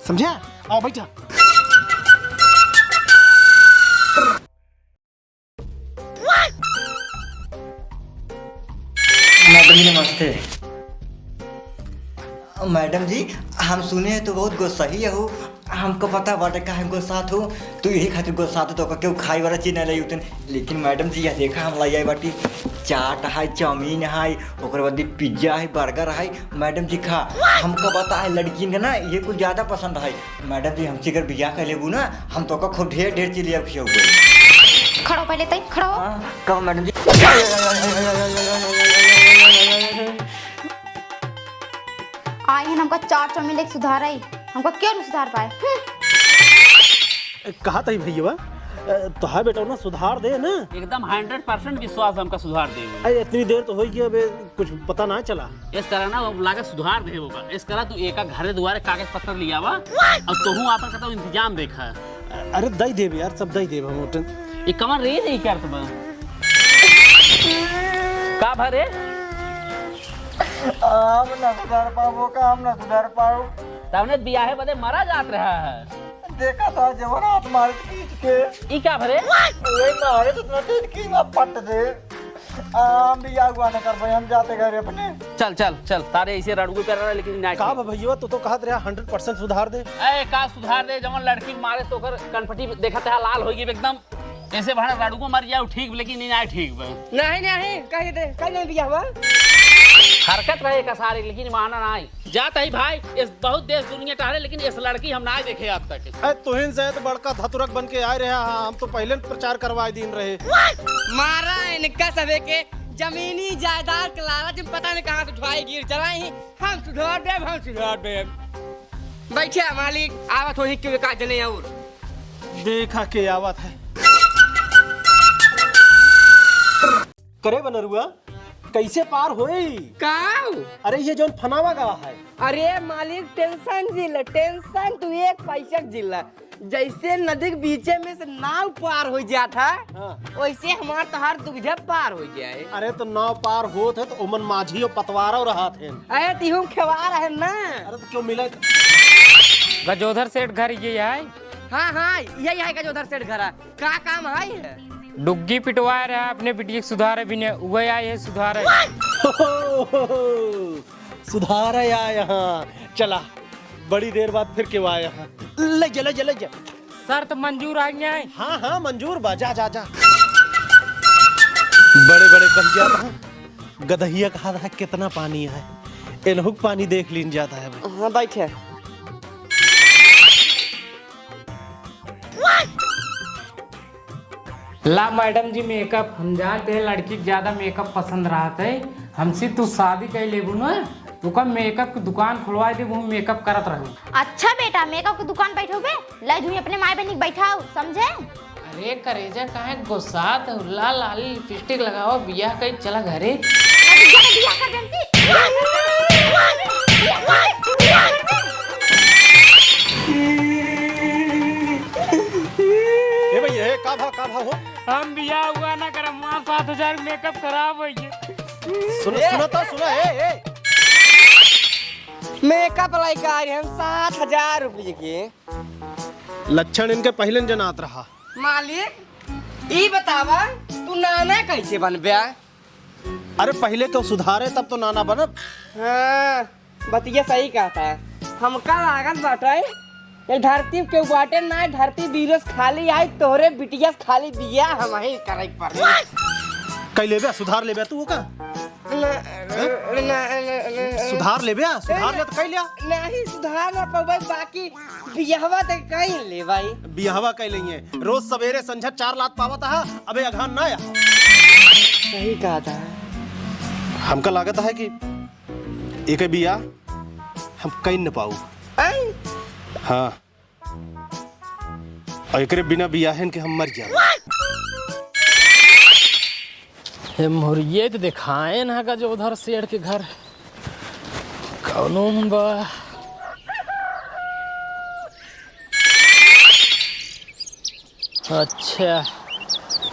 समझा? आओ बैठा। मैडम जी नमस्ते। मैडम जी, हम सुने हैं तो बहुत गुस्साही हो, हमको पता बाटे काहे गुस्सात हो, तो यही खातिर गुस्सात हो, तो केहू खाए वाला चीज ना लाई उतन। लेकिन मैडम जी, यह देखा हम लाई आई बाटी, चाट है, चाउमीन है, ओकर बाद पिज्जा है, बर्गर है। मैडम जी खा, हमका पता है लड़किन के ना ये कुछ ज्यादा पसंद है। मैडम जी, हमसे अगर बियाह कर लेबू ना, हम तोका खूब ढेर ढेर चीज ले खियौबे। खड़ा हो पहले तई, खड़ा हो। हाँ, कहो मैडम जी। आई है हमका चार चाउमीन लेके सुधार आई, हमका क्यों नहीं सुधार पाए? हम्म। कहा तही भइया, अ, तोहार बेटा ना सुधार दे ना। एकदम hundred percent विश्वास हमका सुधार दे। अरे इतनी देर तो होई गई, अबे कुछ पता ना चला। इस तरह ना वो लागत सुधार दे होगा। इस तरह तू एका घरे दुआरे कागज पत्तर लियावा और तोहू आपन का तो इंतजाम देखा। अरे दई देब यार, सब दई देब हम। ये कमर रे, ये करत बा। का भरे? हम ना सुधर पाबो का, हम ना सुधर पाओ। तवने बियाहे बदे मरा जात रहा है। देखा था जवन हाथ मारे खींच के। ई का भरे? वही मारे तो इतना तेज की ना पट दे। हम बियाह हुआ ना करबे, हम जाते घरे अपने। चल, चल, चल, तारे ऐसे रड़ुए पे रहा, लेकिन ना का ठीक। बा भइया, तू तो कहत रहा hundred percent सुधार दे। ए, का सुधार दे, जवन लड़की मारे तो ओकर कनपटी देखत है लाल हो गई एकदम। ऐसे भाड़ा रड़ुओ मर जाओ ठीक, लेकिन ई ना ठीक बा। नहीं, नहीं, कह दे, कह नहीं बियाह हुआ। हरकत रहे का सारे, लेकिन माना ना आई। जात ही भाई, इस बहुत देश दुनिया टहरे, लेकिन इस लड़की हम ना देखे आज तक। ए, तुहिन से तो बड़का धतुरक बन के आए रहे, हाँ, हम तो पहले प्रचार करवाए दिन रहे। मारा इनका सबे के जमीनी जायदाद के लालच में पता नहीं कहाँ से उठवाई गिर चलाई ही। हम सुधार देब, हम सुधार देब। बैठे मालिक, आवत होही क्यों का जने और। देखा के आवत है। करे बनरुआ, कैसे पार होई? का? अरे ये जौन फनावा गाँव है। अरे मालिक, tension जिन ला, tension तू एक पैसा जिन ला। जैसे नदी के बीचे में से नाव पार हो जात है, हाँ। वैसे हमार तोहार दुविधा पार हो जाए। अरे तो नाव पार होत है तो ओमन माझी और पतवारा रहत हैं। अरे तिहुम खेवार है ना। अरे तो क्यों मिले? गजोधर सेठ घर ये है? हाँ, हाँ, यही है गजोधर सेठ घर। का काम है? डुग्गी पिटवाए रहा अपने बिटिया के सुधारे बिने, वही आए है सुधारे। सुधारे आए यहाँ। चला, बड़ी देर बाद फिर क्यों आए यहाँ? ले जा, ले जा, ले जा। शर्त मंजूर आ गया है? हाँ, हाँ, मंजूर बा। जा, जा, जा। बड़े, बड़े बहिया बा। गदहिया कहा था कितना पानी है। एनहुक पानी देख लीन जाता है। हाँ, बैठे। ला मैडम जी makeup, हम जानते हैं लड़की के ज्यादा makeup पसंद रहत है। हमसे तू शादी कर लेबू ना, तो का makeup की दुकान खुलवा दे, वो makeup करत रहू। अच्छा बेटा, makeup की दुकान बैठो बे, ले धुई अपने माई बहनी के बैठाओ, समझे? अरे करेजा काहे गोसात है? ला लाली लिपस्टिक लगाओ, बियाह कई चला घरे। अरे बियाह, बियाह कर देन सी। ए भैया, ए, का भा, का भा हो? हम बियाह हुआ ना करम, वहाँ सात हजार makeup खराब हो गए। सुनो, ए! सुनो तो, सुनो, ए, ए। Makeup लेके आ रहे हम सात हजार रुपये के। लक्षण इनके पहिले न जनात रहा। मालिक, ई बतावा, तू नाना कैसे बनब्या? अरे पहिले तो सुधारे, तब तो नाना बनब। हाँ, बतिया सही कहता है। हमका लागत बाटे, ये धरती के बाटे ना, धरती वीरस खाली आई, तोहरे बिटिया से खाली बियाह हमही करे के पड़ी। कई लेब्या, सुधार लेब्या तू ओका? ना, हैं? ना, ना, ना, ना। सुधार लेब्या, सुधार ले तो कई लिया। नहीं, सुधार ना पबै, बाकी बियाहवा ते कई लेबै। बियाहवा कई लेंगे, रोज सवेरे संझा चार लात पावत हा, अबे अघान ना या। सही कहत हा। हमका लागत है कि एके बियाह हम कई न पाऊ। आई? हाँ। और एकरे बिना बियाहन के हम मर जाब। हे मुर्गे तो देखाए ना गजोधर सेठ के घर। कौनो में बा? अच्छा,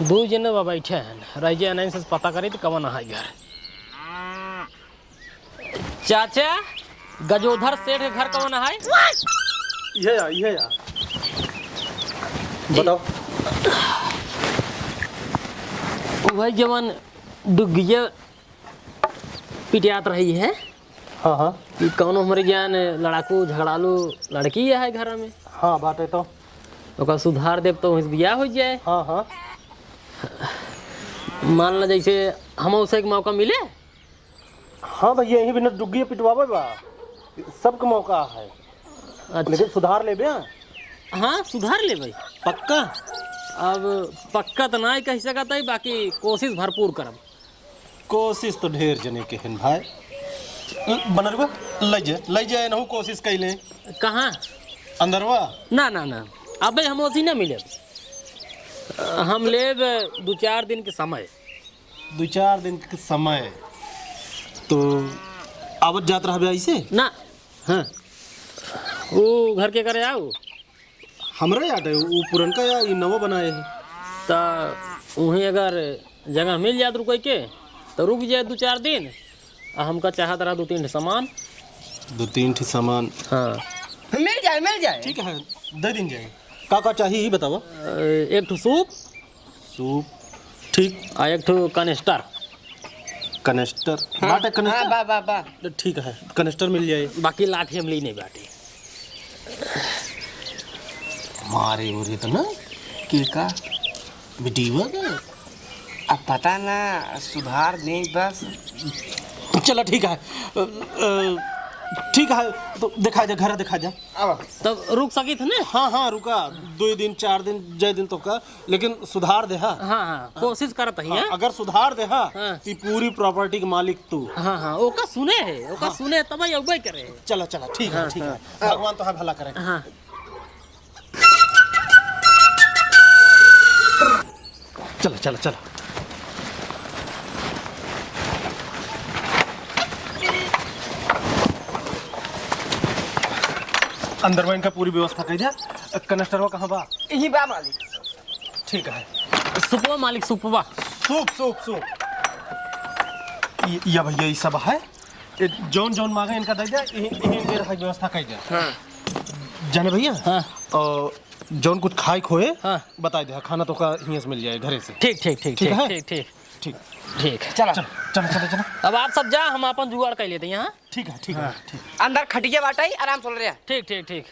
दू जने बा बैठे हैं। रह जाए नहीं से पता करी तो कवन है घर। चाचा, गजोधर सेठ के घर कवन है? इहे या, इहे या। बताओ। वही जवन डुग्गिया पिटियात रही है। हाँ, हाँ। कि कौनो हमरे ज्ञान लड़ाकू, झगड़ालू लड़की है घर में। हाँ, बात है तो। ओकर सुधार देब तो वहीं से बियाह हो जाए। हाँ, हाँ। मान ला जैसे हम उसे एक मौका मिले। हाँ भैया, यही बिना डुग्गी पिटवावे बा, सबके मौका है। अच्छा। लेकिन सुधार लेबे? हाँ, सुधार लेबे। पक्का? अब पक्का तो ना कह सकत है, बाकी कोशिश भरपूर करब। कोशिश तो ढेर जने के हन भाई। बनरुआ, ले जा, ले जा, एनहू कोशिश कैले। कहाँ? अंदरवा? ना, ना, ना, अबे हम ओसी ना मिले। हम लेब दो चार दिन के समय। दो चार दिन के समय। तो आवत जात रहबे ऐसे? ना। हाँ। वो घर के करे आओ? हमरे याद है, वो पुरनका या ई नवा बनाए है। त उहें अगर जगह मिल जात रुके के, त रुक जाए दो चार दिन। आ हमका चाहत रहा दो तीन ठे सामान। दो तीन ठे सामान। हाँ। मिल जाए, मिल जाए। ठीक है, दे दिन जाए। का का चाहिए, ई बतावा। अ, एक ठो सूप। सूप, ठीक। आ एक ठो canister। Canister? हाँ, बाटे canister? हाँ, बा, बा, बा। ठीक है, canister मिल जाए। बाकी लाठी हम ली नहीं बाटे। मारे हो रहे तो ना, के का? बिटिया के? अब पता ना, सुधार दे बस। चला, ठीक है। अ, अ, ठीक है, तो दिखा जा, घर दिखा जा। अब तब रुक सकित है ना? हाँ, हाँ, रुका। दो दिन, चार दिन, जय दिन तो का, लेकिन सुधार दे, हाँ। हाँ, हाँ, कोशिश करत ही, हाँ, हाँ? अगर सुधार दे, हाँ, हाँ। ती पूरी property के मालिक तू। हाँ, हाँ, ओका सुने है, ओका हाँ। सुने तब ही अउबे करे। चला, चला, ठीक है, हाँ, ठीक हाँ। है। भगवान तो है भला करे। हाँ। चला, चला, चला। अंदर में इनका पूरी व्यवस्था कइ द्या। कनस्टरवा कहाँ बा? यही बा मालिक। ठीक है। सुपवा मालिक, सुपवा। सूप, सूप, सूप। ये, या भइया, ई सब है। ए, जौन जौन माँगे इनका दइ द्या, इही, इही इनके रखा व्यवस्था कइ द्या। हाँ। जाने भइया? हाँ। अ, जौन कुछ खाइक होए, हाँ। बताइ द्या, खाना तोहका हियाँ से मिल जाए घरे से। ठीक, ठीक, ठीक, ठीक ठीक, है? ठीक, ठीक। ठीक। ठीक। चला। चल, चल, चल, चल। अब आप सब जा, हम आपन जुगाड़ कइ लेत ही, हाँ? ठीक है, ठीक है, हाँ। ठीक। अंदर खटिया बाटइ, आराम से ले रहा। ठीक, ठीक, ठीक।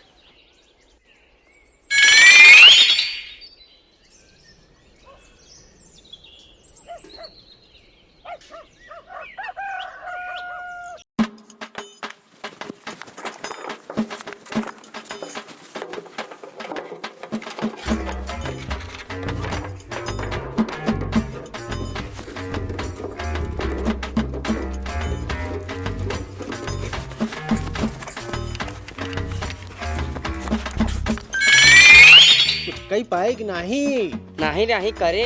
कइ पाए कि नाहीं? नाहीं, नाहीं करे।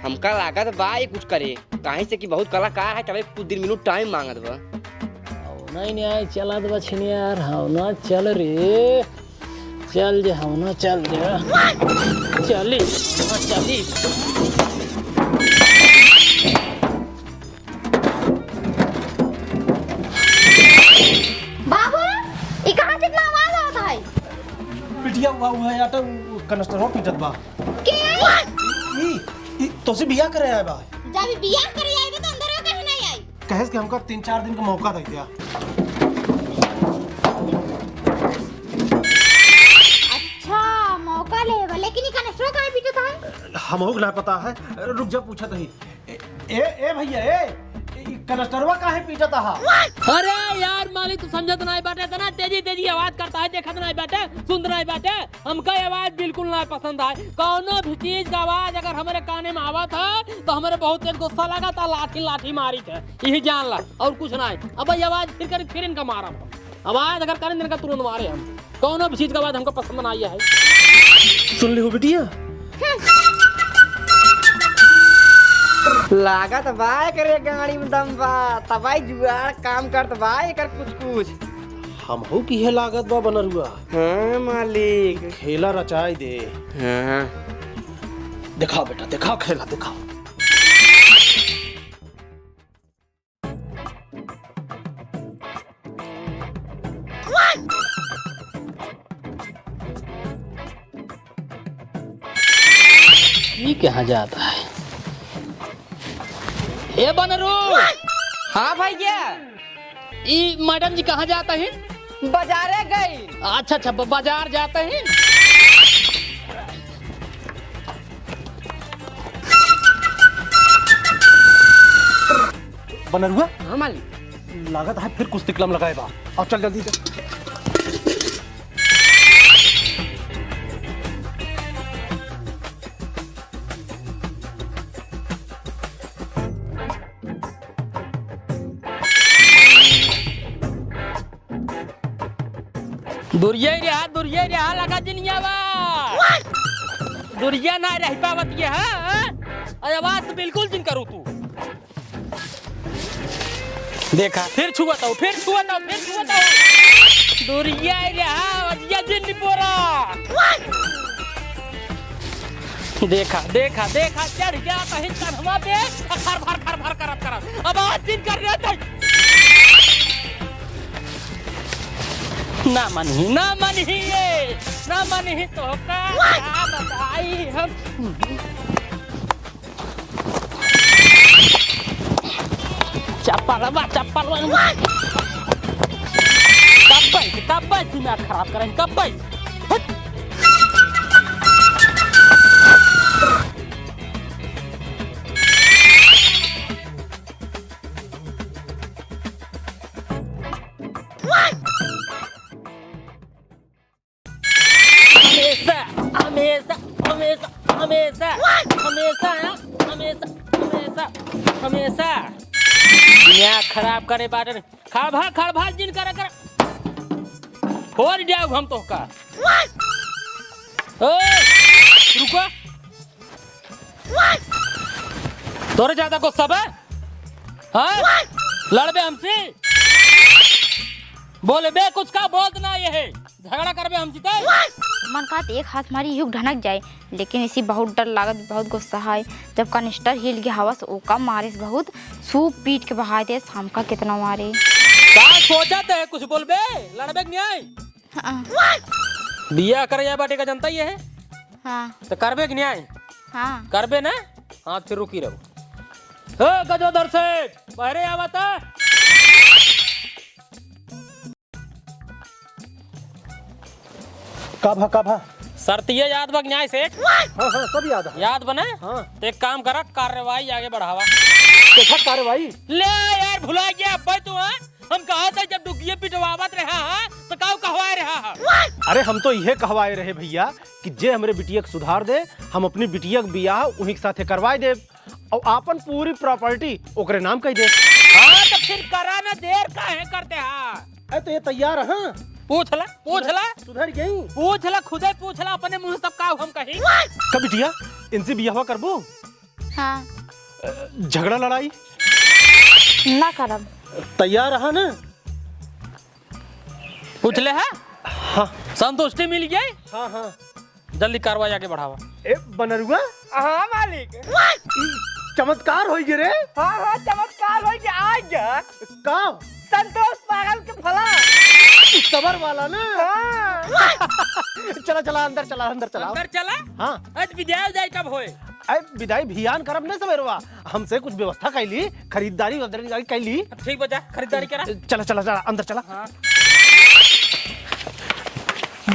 हमका लागत बा ये कुछ करे। काहे से कि बहुत कलाकार है, तबे कुछ दिन मिनू टाइम माँगत बा। हवना ही न्याय चलत बा छिनियार, हवना चल रे। चल जे, हवना चल जे। चली, हवना चली। बाबू, ई कहाँ से इतना आवाज आवत है? बिटिया, वा, वा, आटा, उ, कनस्टरवा पीटत बा। के आई? ई, ई, तोसे बियाह करे आए बा। जब बियाह करे आए बा, तो अंदर काहे नहीं आई? कहेस कि हमका तीन चार दिन का मौका दे दिया। अच्छा, मौका ले बा, लेकिन ई कनस्टरवा काहे पीटत है? हमहू के ना पता है, रुक जा, पूछत ही। ए, ए, ए भइया, ए, ई कनस्टरवा काहे पीटत हा? अरे यार मालिक, तू समझत नाहीं बाटे, इतना तेजी तेजी आवाज करत है, देखत नाहीं बाटे, सुनत नाहीं बाटे। हमका आवाज बिल्कुल नाहीं पसंद आए। कौनो भी चीज का आवाज अगर हमरे काने में आवत है तो हमरे बहुत तेज गुस्सा लागत है, लाठी लाठी मारित है, यही जान ला, और कुछ नाहीं। अब भाई आवाज फिर करी, फिर इनका मारब हम। आवाज अगर करें, इनका तुरंत मारे हम। कौनो भी चीज का आवाज हमको पसंद नाहीं है। सुन लिहो बिटिया। लागत बा एकरे गाड़ी में दम बा, तबाही जुगाड़ काम करत बा एकर कुछ कुछ। हमहू की है लागत बा बनरुआ। हाँ मालिक। खेला रचाई दे। हाँ। दिखाओ बेटा, दिखाओ खेला, दिखाओ। ये कहाँ जात है? ए बनरू! हाँ भइया। ई मैडम जी कहाँ जात ही? बाजारे गई। अच्छा, अच्छा, ब-, बाजार जात ही। बनरुआ? हाँ मालिक। लागत है फिर कुछ तिकलम लगाए बा। अब चल जल्दी से। दुरिया ही रहा, दुरिया ही रहा, लगा जिन आवा। दुरिया ना रह पावत ये, हाँ, हाँ? अरे आवाज तो बिल्कुल जिन करू तू। देखा, फिर छुअत हो, फिर छुअत हो, फिर छुअत हो। दुरिया ही रहा, अजिया जिन निपोरा। देखा, देखा, देखा, चढ़ गया कहीं कन्हवा पे, खर, खर, खर, खर करत, करत। अब आज दिन कर रहे थे। ना मनही, ना मनही ये, ना मनही तो का, का बताई हम। चप्पलवा, चप्पलवा। कब्बे से, कब्बे से दिमाग खराब करें, कब्बे से। हट। हमेशा, हमेशा, हमेशा, हमेशा, हमेशा, हमेशा, हमेशा, हमेशा दिमाग खराब करे बाटन। खड़भड़, खड़भड़ जिन करे कर। फोड़ जाऊ हम तोहका। ओए, रुको। तोरे ज्यादा गुस्सा बा? हाँ? लड़बे हमसे? बोले बे कुछ का बोलत ना ये है। झगड़ा करबे हम जीते? मन कहत एक हाथ मारी युग ढनक जाए, लेकिन इसी बहुत डर लागत, बहुत गुस्सा है। जब कनिस्टर हिल गया हवस, ओका मारिस बहुत, सूप पीट के बहाय देस, हमका कितना मारे। का सोचत है, कुछ बोलबे? लड़बे के न्याय? हाँ। बियाह करे जाए बाटे का जनता ही है? हाँ। तो करबे के न्याय? हाँ। करबे ना? हाँ, फिर रुकी रहो। हो गजोधर सेठ, बहरे आवा ता। का भा, का भा? शर्तिया याद बा कि न्याय सेठ? हाँ, हाँ, सब याद है। याद बने? हाँ। तो एक काम करा, कार्रवाई आगे बढ़ावा। देखा कार्रवाई? ले यार, भुला गया अब भाई तू, हाँ? हम कहा था जब डुगिये पिटवावत रहा, हाँ, तो काऊ कहवाए रहा, हाँ? अरे, हम तो यह कहवाए रहे भैया कि जे हमरे बिटिया के सुधार दे, हम अपनी बिटिया के बियाह उन्हीं के साथे करवाए देब। और आपन पूरी property ओकरे नाम कई दे। हाँ, तो फिर करा ना, देर काहे करते हा? अरे, तो ये तैयार है, हाँ? पूछ ला, पूछ ला। सुधर गई। पूछ ला, खुदे पूछ ला, अपने मुंह सब का हम कही। का बिटिया, इनसे बियाहवा करबू? हाँ। अ, झगड़ा लड़ाई? ना करब। तैयार है ना? पूछ ले हा? हाँ। संतुष्टि मिल गई? हाँ, हाँ। जल्दी कार्रवाई आगे बढ़ावा। ए, बनरुआ? हाँ, मालिक। ई चमत्कार होई गे रे। हाँ, हाँ, चमत्कार होई गे, आ गया। का? संतोष पागल के फला। सबर वाला ना? हाँ। चला, चला, अंदर चला, अंदर चला। अंदर चला? हाँ। आज विदाई उदाई कब होए? अरे, विदाई भियान करब ना सवेरवा। हमसे कुछ व्यवस्था कैली, खरीदारी वरीदारी कैली। ठीक बा, जा, खरीदारी करा। चला, चला, चला, अंदर चला। हाँ।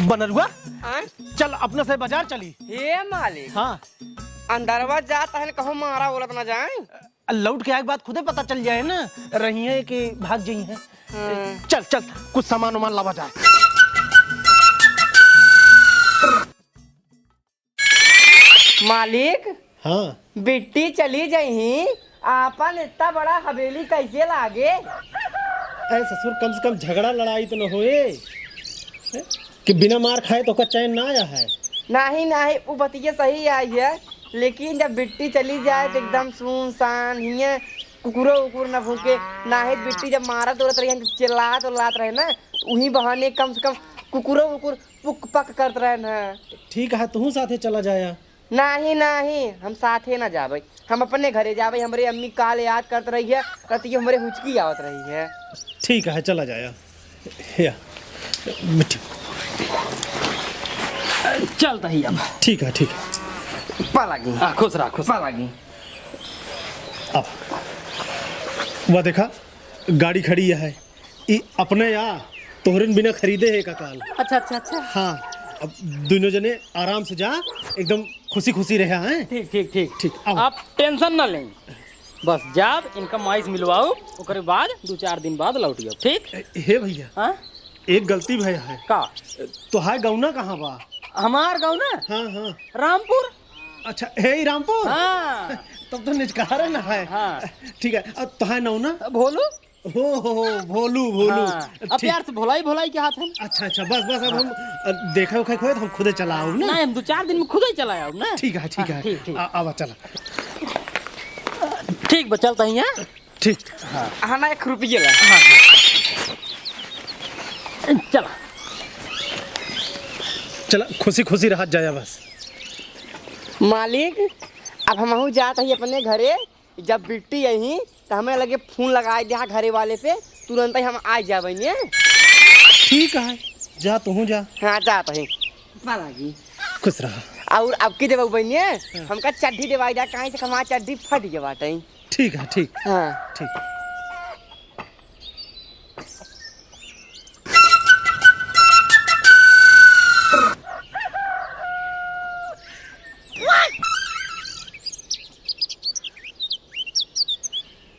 बनरुआ, आय? चल, अपने से बाजार चली। हे मालिक, हाँ। अंदरवा जात है, कहूँ मारा बोलत ना जाए। लौट के आए के बाद खुदे पता चल जाए ना, रही है कि भाग जाई है। हाँ। चल, चल, कुछ सामान उमान लावा जाए। मालिक, हाँ। बिट्टी चली जइहीं, आपन इतना बड़ा हवेली कैसे लागे? अरे ससुर, कम से कम झगड़ा लड़ाई तो न होए, हैं? कि बिना मार खाए तो ओकर चैन ना आया है। नाही, नाही, उ बतिये सही आई है, लेकिन जब बिट्टी चली जाए तो एकदम सुनसान, हियाँ कुकुरो उकुर न भूके, नाही बिट्टी जब मारत उरत रही, चिल्लात उल्लात रहे ना, उही बहाने कम से कम कुकुरो उकुर पुक पक करत रहे ना। ठीक है, तू साथे चला जाया। नाही, नाही, हम साथे ना जाबे, हम अपने घरे जाबे। हमरे अम्मी काल याद करत रही है, कहती है हमरे हुचकी आवत रही है। ठीक है, चला जाया। या, मिठी। चलता ही अब। ठीक है, ठीक है। पा लागी। हाँ, खुश रहा, खुश। पा लागी। अब वह देखा, गाड़ी खड़ी है। ई अपने या तोहरेन बिना खरीदे है का काल। अच्छा, अच्छा, अच्छा। हाँ, अब दुनों जने आराम से जा, एकदम खुशी खुशी रहा है। ठीक, ठीक, ठीक। ठीक, आओ। आप tension ना लें, बस जाब, इनका माई से मिलवाओ, ओकरे बाद दो चार दिन बाद लौटियो, ठीक? ए, हे भैया, हाँ? एक गलती भया है। का? तोहार गौना कहाँ बा? हमार गौना? हाँ, हाँ। रामपुर। अच्छा, हे ही रामपुर? हाँ। तब तो निचकारा ना है। हाँ। ठीक है, अब तोहार नौना? भोलू। हो, हो, हो, भोलू, भोलू। हाँ, अब ठीक। प्यार से भोलाई, भोलाई के हाथ है। अच्छा, अच्छा, बस, बस, अब हाँ। हम, अ, देखे उखे खोए तो हम खुदे चला आउब ना। नहीं, हम दो चार दिन में खुदे चला आउब ना। ठीक है, ठीक हाँ, है। ठीक, ठीक। आ, आवा, चला। ठीक बा, चलता ही है। ठीक। हाँ। हाँ, ना, एक रुपये ला। हाँ, हाँ। चला। चला, खुशी खुशी रहत जाया बस। मालिक, अब हमहू जात ही अपने घरे। जब बिट्टी अइहीं, त हमें लगे फोन लगाइ दिया घरे वाले पे, तुरंत ही हम आइ जाबे ने। ठीक है, जा तू जा। हाँ, जात ही। पा लागी। खुश रहा। और अब की देबे बहनिए, हाँ। हमका चड्ढी देवाइ दिया, काहे से हमार चड्ढी फट गया बाटे। ठीक है, ठीक। हाँ। ठीक।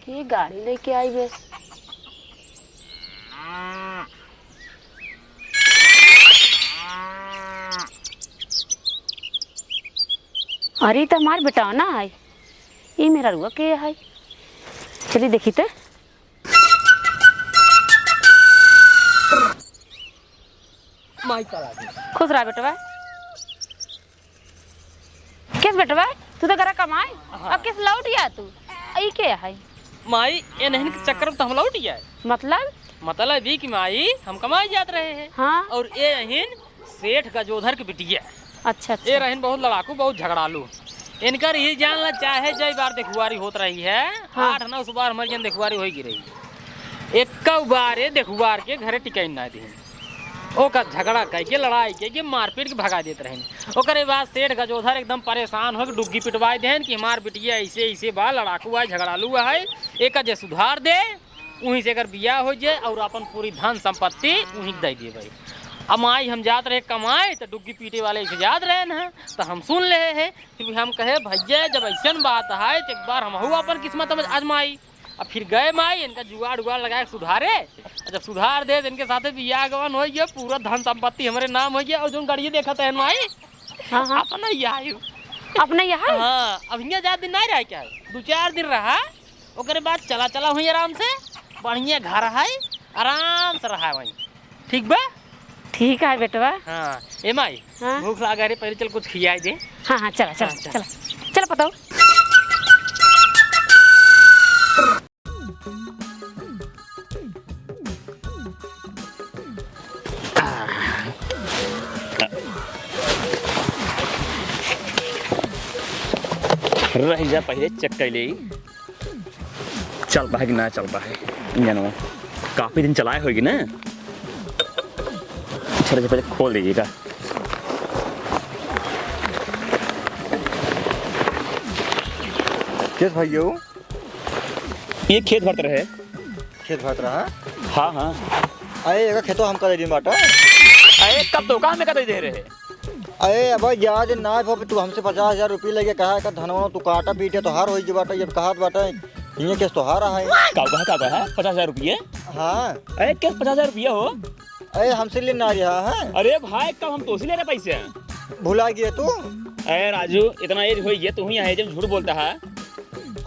के गाड़ी लेके आई बे? अरे, ई त हमार बेटवा ना है। ई मेहररुआ के है? चली देखी त। माई चला गई। खुश रहा बेटवा। किस बेटवा? तू तो घरा कमाए, हाँ। अब किस लौट गया तू? ई के है? माई, ये नहीं के चक्कर में तो हम लौट गया। मतलब? मतलब ई कि माई, हम कमाए जात रहे हैं। हाँ। और ए अहिन सेठ गजोधर के बिटिया। अच्छा, अच्छा। ए रहन बहुत लड़ाकू, बहुत झगड़ालू। इनकर ई जान ला, चाहे जय बार देखुआरी होत रही है, हाँ। आठ नौ सौ बार हमरे जन देखुआरी होई गी रही। एक्कउ बार ए देखुआर के घरे टिकइन ना दिहिन। ओकर झगड़ा कइके, लड़ाई कइके, मारपीट के भगा देत रहिन। ओकरे बाद सेठ गजोधर एकदम परेशान होइके डुग्गी पिटवाइ देहन कि हमार बिटिया अइसे, अइसे बा, लड़ाकू है, झगड़ालू है, एका जे सुधार दे, उहीं से एकर बियाह होइ जाए और अपन पूरी धन संपत्ति उहीं के दइ देबइ। अब माई हम जात रहे कमाए, त डुग्गी पीटे वाले अइसे जात रहेन ह, त हम सुन लेहे है। फिर भी हम कहे, "भइया, जब अइसन बात है, त एक बार हमहू अपन किस्मत आजमाई।" अब फिर गए माई, इनका जुगाड़ उगाड़ लगाए सुधारे। और जब सुधार दे, त इनके साथे बियाह गवन होइ गया, पूरा धन संपत्ति हमरे नाम होइ गया। और जौन गाड़िया देखत है माई, हाँ, हाँ। अपना ही आयु। अपना ही है? हाँ, अब हियाँ ज्यादा दिन नहीं रहा क्या? दो चार दिन रहा, ओकरे बाद चला, चला हुई आराम से, बढ़िया घर है, आराम से रहा वहीं। ठीक बा? ठीक है बेटवा। हाँ, ए माई, हाँ? भूख लागा रे, पहले चल कुछ खियाई दे। हाँ, हाँ, चला, चला, हाँ, चल। चला। चला, पताऊ। रह जा, पहले check कर ले। चल पाए कि ना चल पाए इंजनवा? काफी दिन चलाए होगी ना। चलो, पहले खोल दीजिएगा। किस भइया हो? ये खेत भरत रहे। खेत भरत रहा? हाँ, हाँ। अरे, एका खेतो हमका दे दिन बाटा। अरे, कब तो काम में का दे दे रहे? अरे, अब ज्यादा दिन ना हो, तू हमसे पचास हजार रुपये लेके कहा, का धनवा तू काटा पीटे, तोहार होई गई बाटा, जब कहात बाटा, इहे केस तोहार है। का कहा, का कहा? पचास हजार रुपये? हाँ। अरे, केस पचास हजार रुपये हो? अरे, हमसे ले ना रहा है। अरे भाई, कब हम तोसे ले रहे पैसे? भुला गया तू? अरे राजू, इतना age हो गया, तू ही यहाँ age में झूठ बोलता है।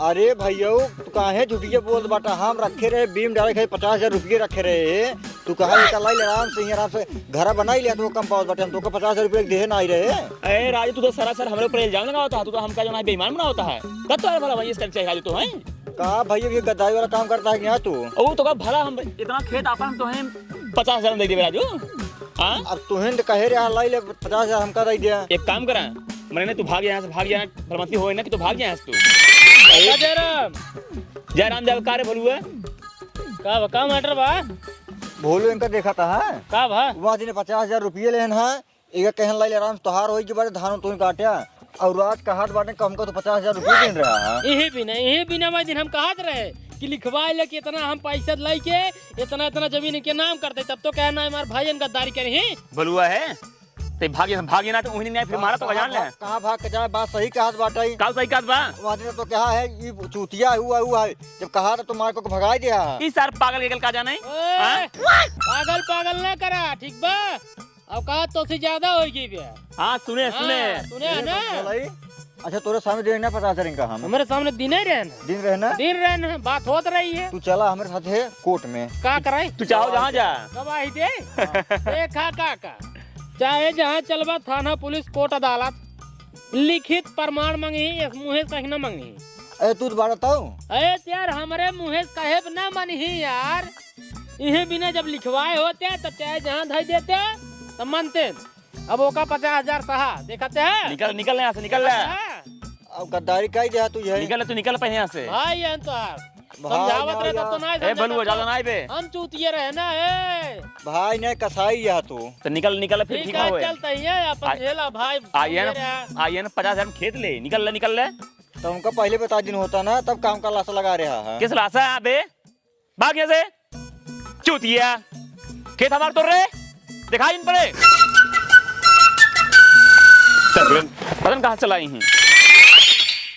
अरे भइया, तू काहे झूठिया बोलत बाटा? हम रखे रहे, बीम डाले खातिर पचास हजार रुपये रखे रहे। तू कहा, "एका लाई ले आराम से, आराम से घर बनाई ले, तो कम पावत बाटे, हम तोका पचास हजार रुपये देहे ना आई रहे।" अरे राजू, तू तो सरासर हमरे ऊपर इल्जाम लगावत है, तू तो हमका जो है बेईमान बनावत है। कब तो भला भाई इसका चाहिए राजू तो है? का भइया, ये गद्दारी वाला काम करता है क्या तू? ओ, तो का भला हम इतना खेत आपन हम तोहे पचास हजार में दे देबे राजू? हाँ? अब तोहे तो कहे रे, हाँ, लाई ले पचास हजार हमका दे दिया। एक काम करा, मने तू भाग यहाँ से, भाग यहाँ, भलमती होए ना कि तू भाग यहाँ से तू। ए, जयराम। जयराम, जय का रे भलुआ? का बा, का matter बा? भोलू इनका देखा था, हाँ? का बा? वहाँ दिन पचास हजार रुपये लेन है, एका कहन लाई ले आराम से तोहार होई के बारे धान तू काट्या, और आज कहात बाटे कि हमका तो पचास हजार रुपये दिन रहा है। इही बिना, इही बिना मैं दिन हम कहात रहे कि लिखवाए ले कि इतना हम पैसा लाई के इतना, इतना जमीन इनके नाम करते, तब तो कहना है हमारे भाई इनका गद्दारी करे ही। बलुआ है, ते भाग जा, भाग जा ना तो उन्हीं नहीं फिर मारा तो कहाँ जान ले। भाग, कहाँ भाग के जाए, बात सही कहत बाटे। का सही कहत बा? वहाँ दिन तो कहा है, ये चूतिया हुआ, हुआ है, जब कहा था तो मार को भगाई दिया। इस सार पागल के गल का जाने? ओए, हाँ? पागल, पागल ना करा, ठीक बा? औकात तोसे ज्यादा होइ गई बे। हाँ, सुने, हाँ, सुने। सुने है ना? अच्छा, तोरे सामने दिन ना पता चलें का हम? हमरे सामने दिन ही रहे ना। दिन रहे ना? दिन रहे ना, बात होत रही है। तू चला हमरे साथ है कोर्ट में। का कराई? तू चाहो जहाँ जा। गवाही दे। हाँ। देखा का का। चाहे जहाँ चलबा, थाना, पुलिस, कोर्ट, अदालत, लिखित प्रमाण मंगही, एक मुँहे कहीं ना मंगही। अरे तू तो बात बताओ। अरे यार, हमरे मुँहे कहे ना मनही यार। इहे बिना जब लिखवाए होते, तब चाहे जहाँ धई देते, तब मनते। अब ओका पचास हजार सहा, देखते हैं? निकल, निकल यहाँ से, निकल ले। हाँ। अब गद्दारी काई दिया तू ये? निकल, तू निकल पहले यहाँ से। भाई, ये तो यार, भाई, समझावत ना रहे तब तो यार। ना ए, समझे बलुआ, तब तो ज्यादा ना आइबे। हम चूतिए रहे ना, ए। भाई ने कसाई यह तू। तो निकल, निकल, फिर ठीक ठीक ना है, होए। चलते ही है, अपन आ, झेला भाई, आइए ना, मेरे। आइए ना, पचास हजार में खेत ले, निकल ले, निकल ले। तो उनका पहले बता दिन होता ना, तब काम का लाशा लगा रहा है। किस लाशा है बे? भाग यहाँ से, चूतिया। खेत हमार तोड़ रहे, दिखाई इन पड़े। चल, पता नहीं कहाँ चला आई हूँ।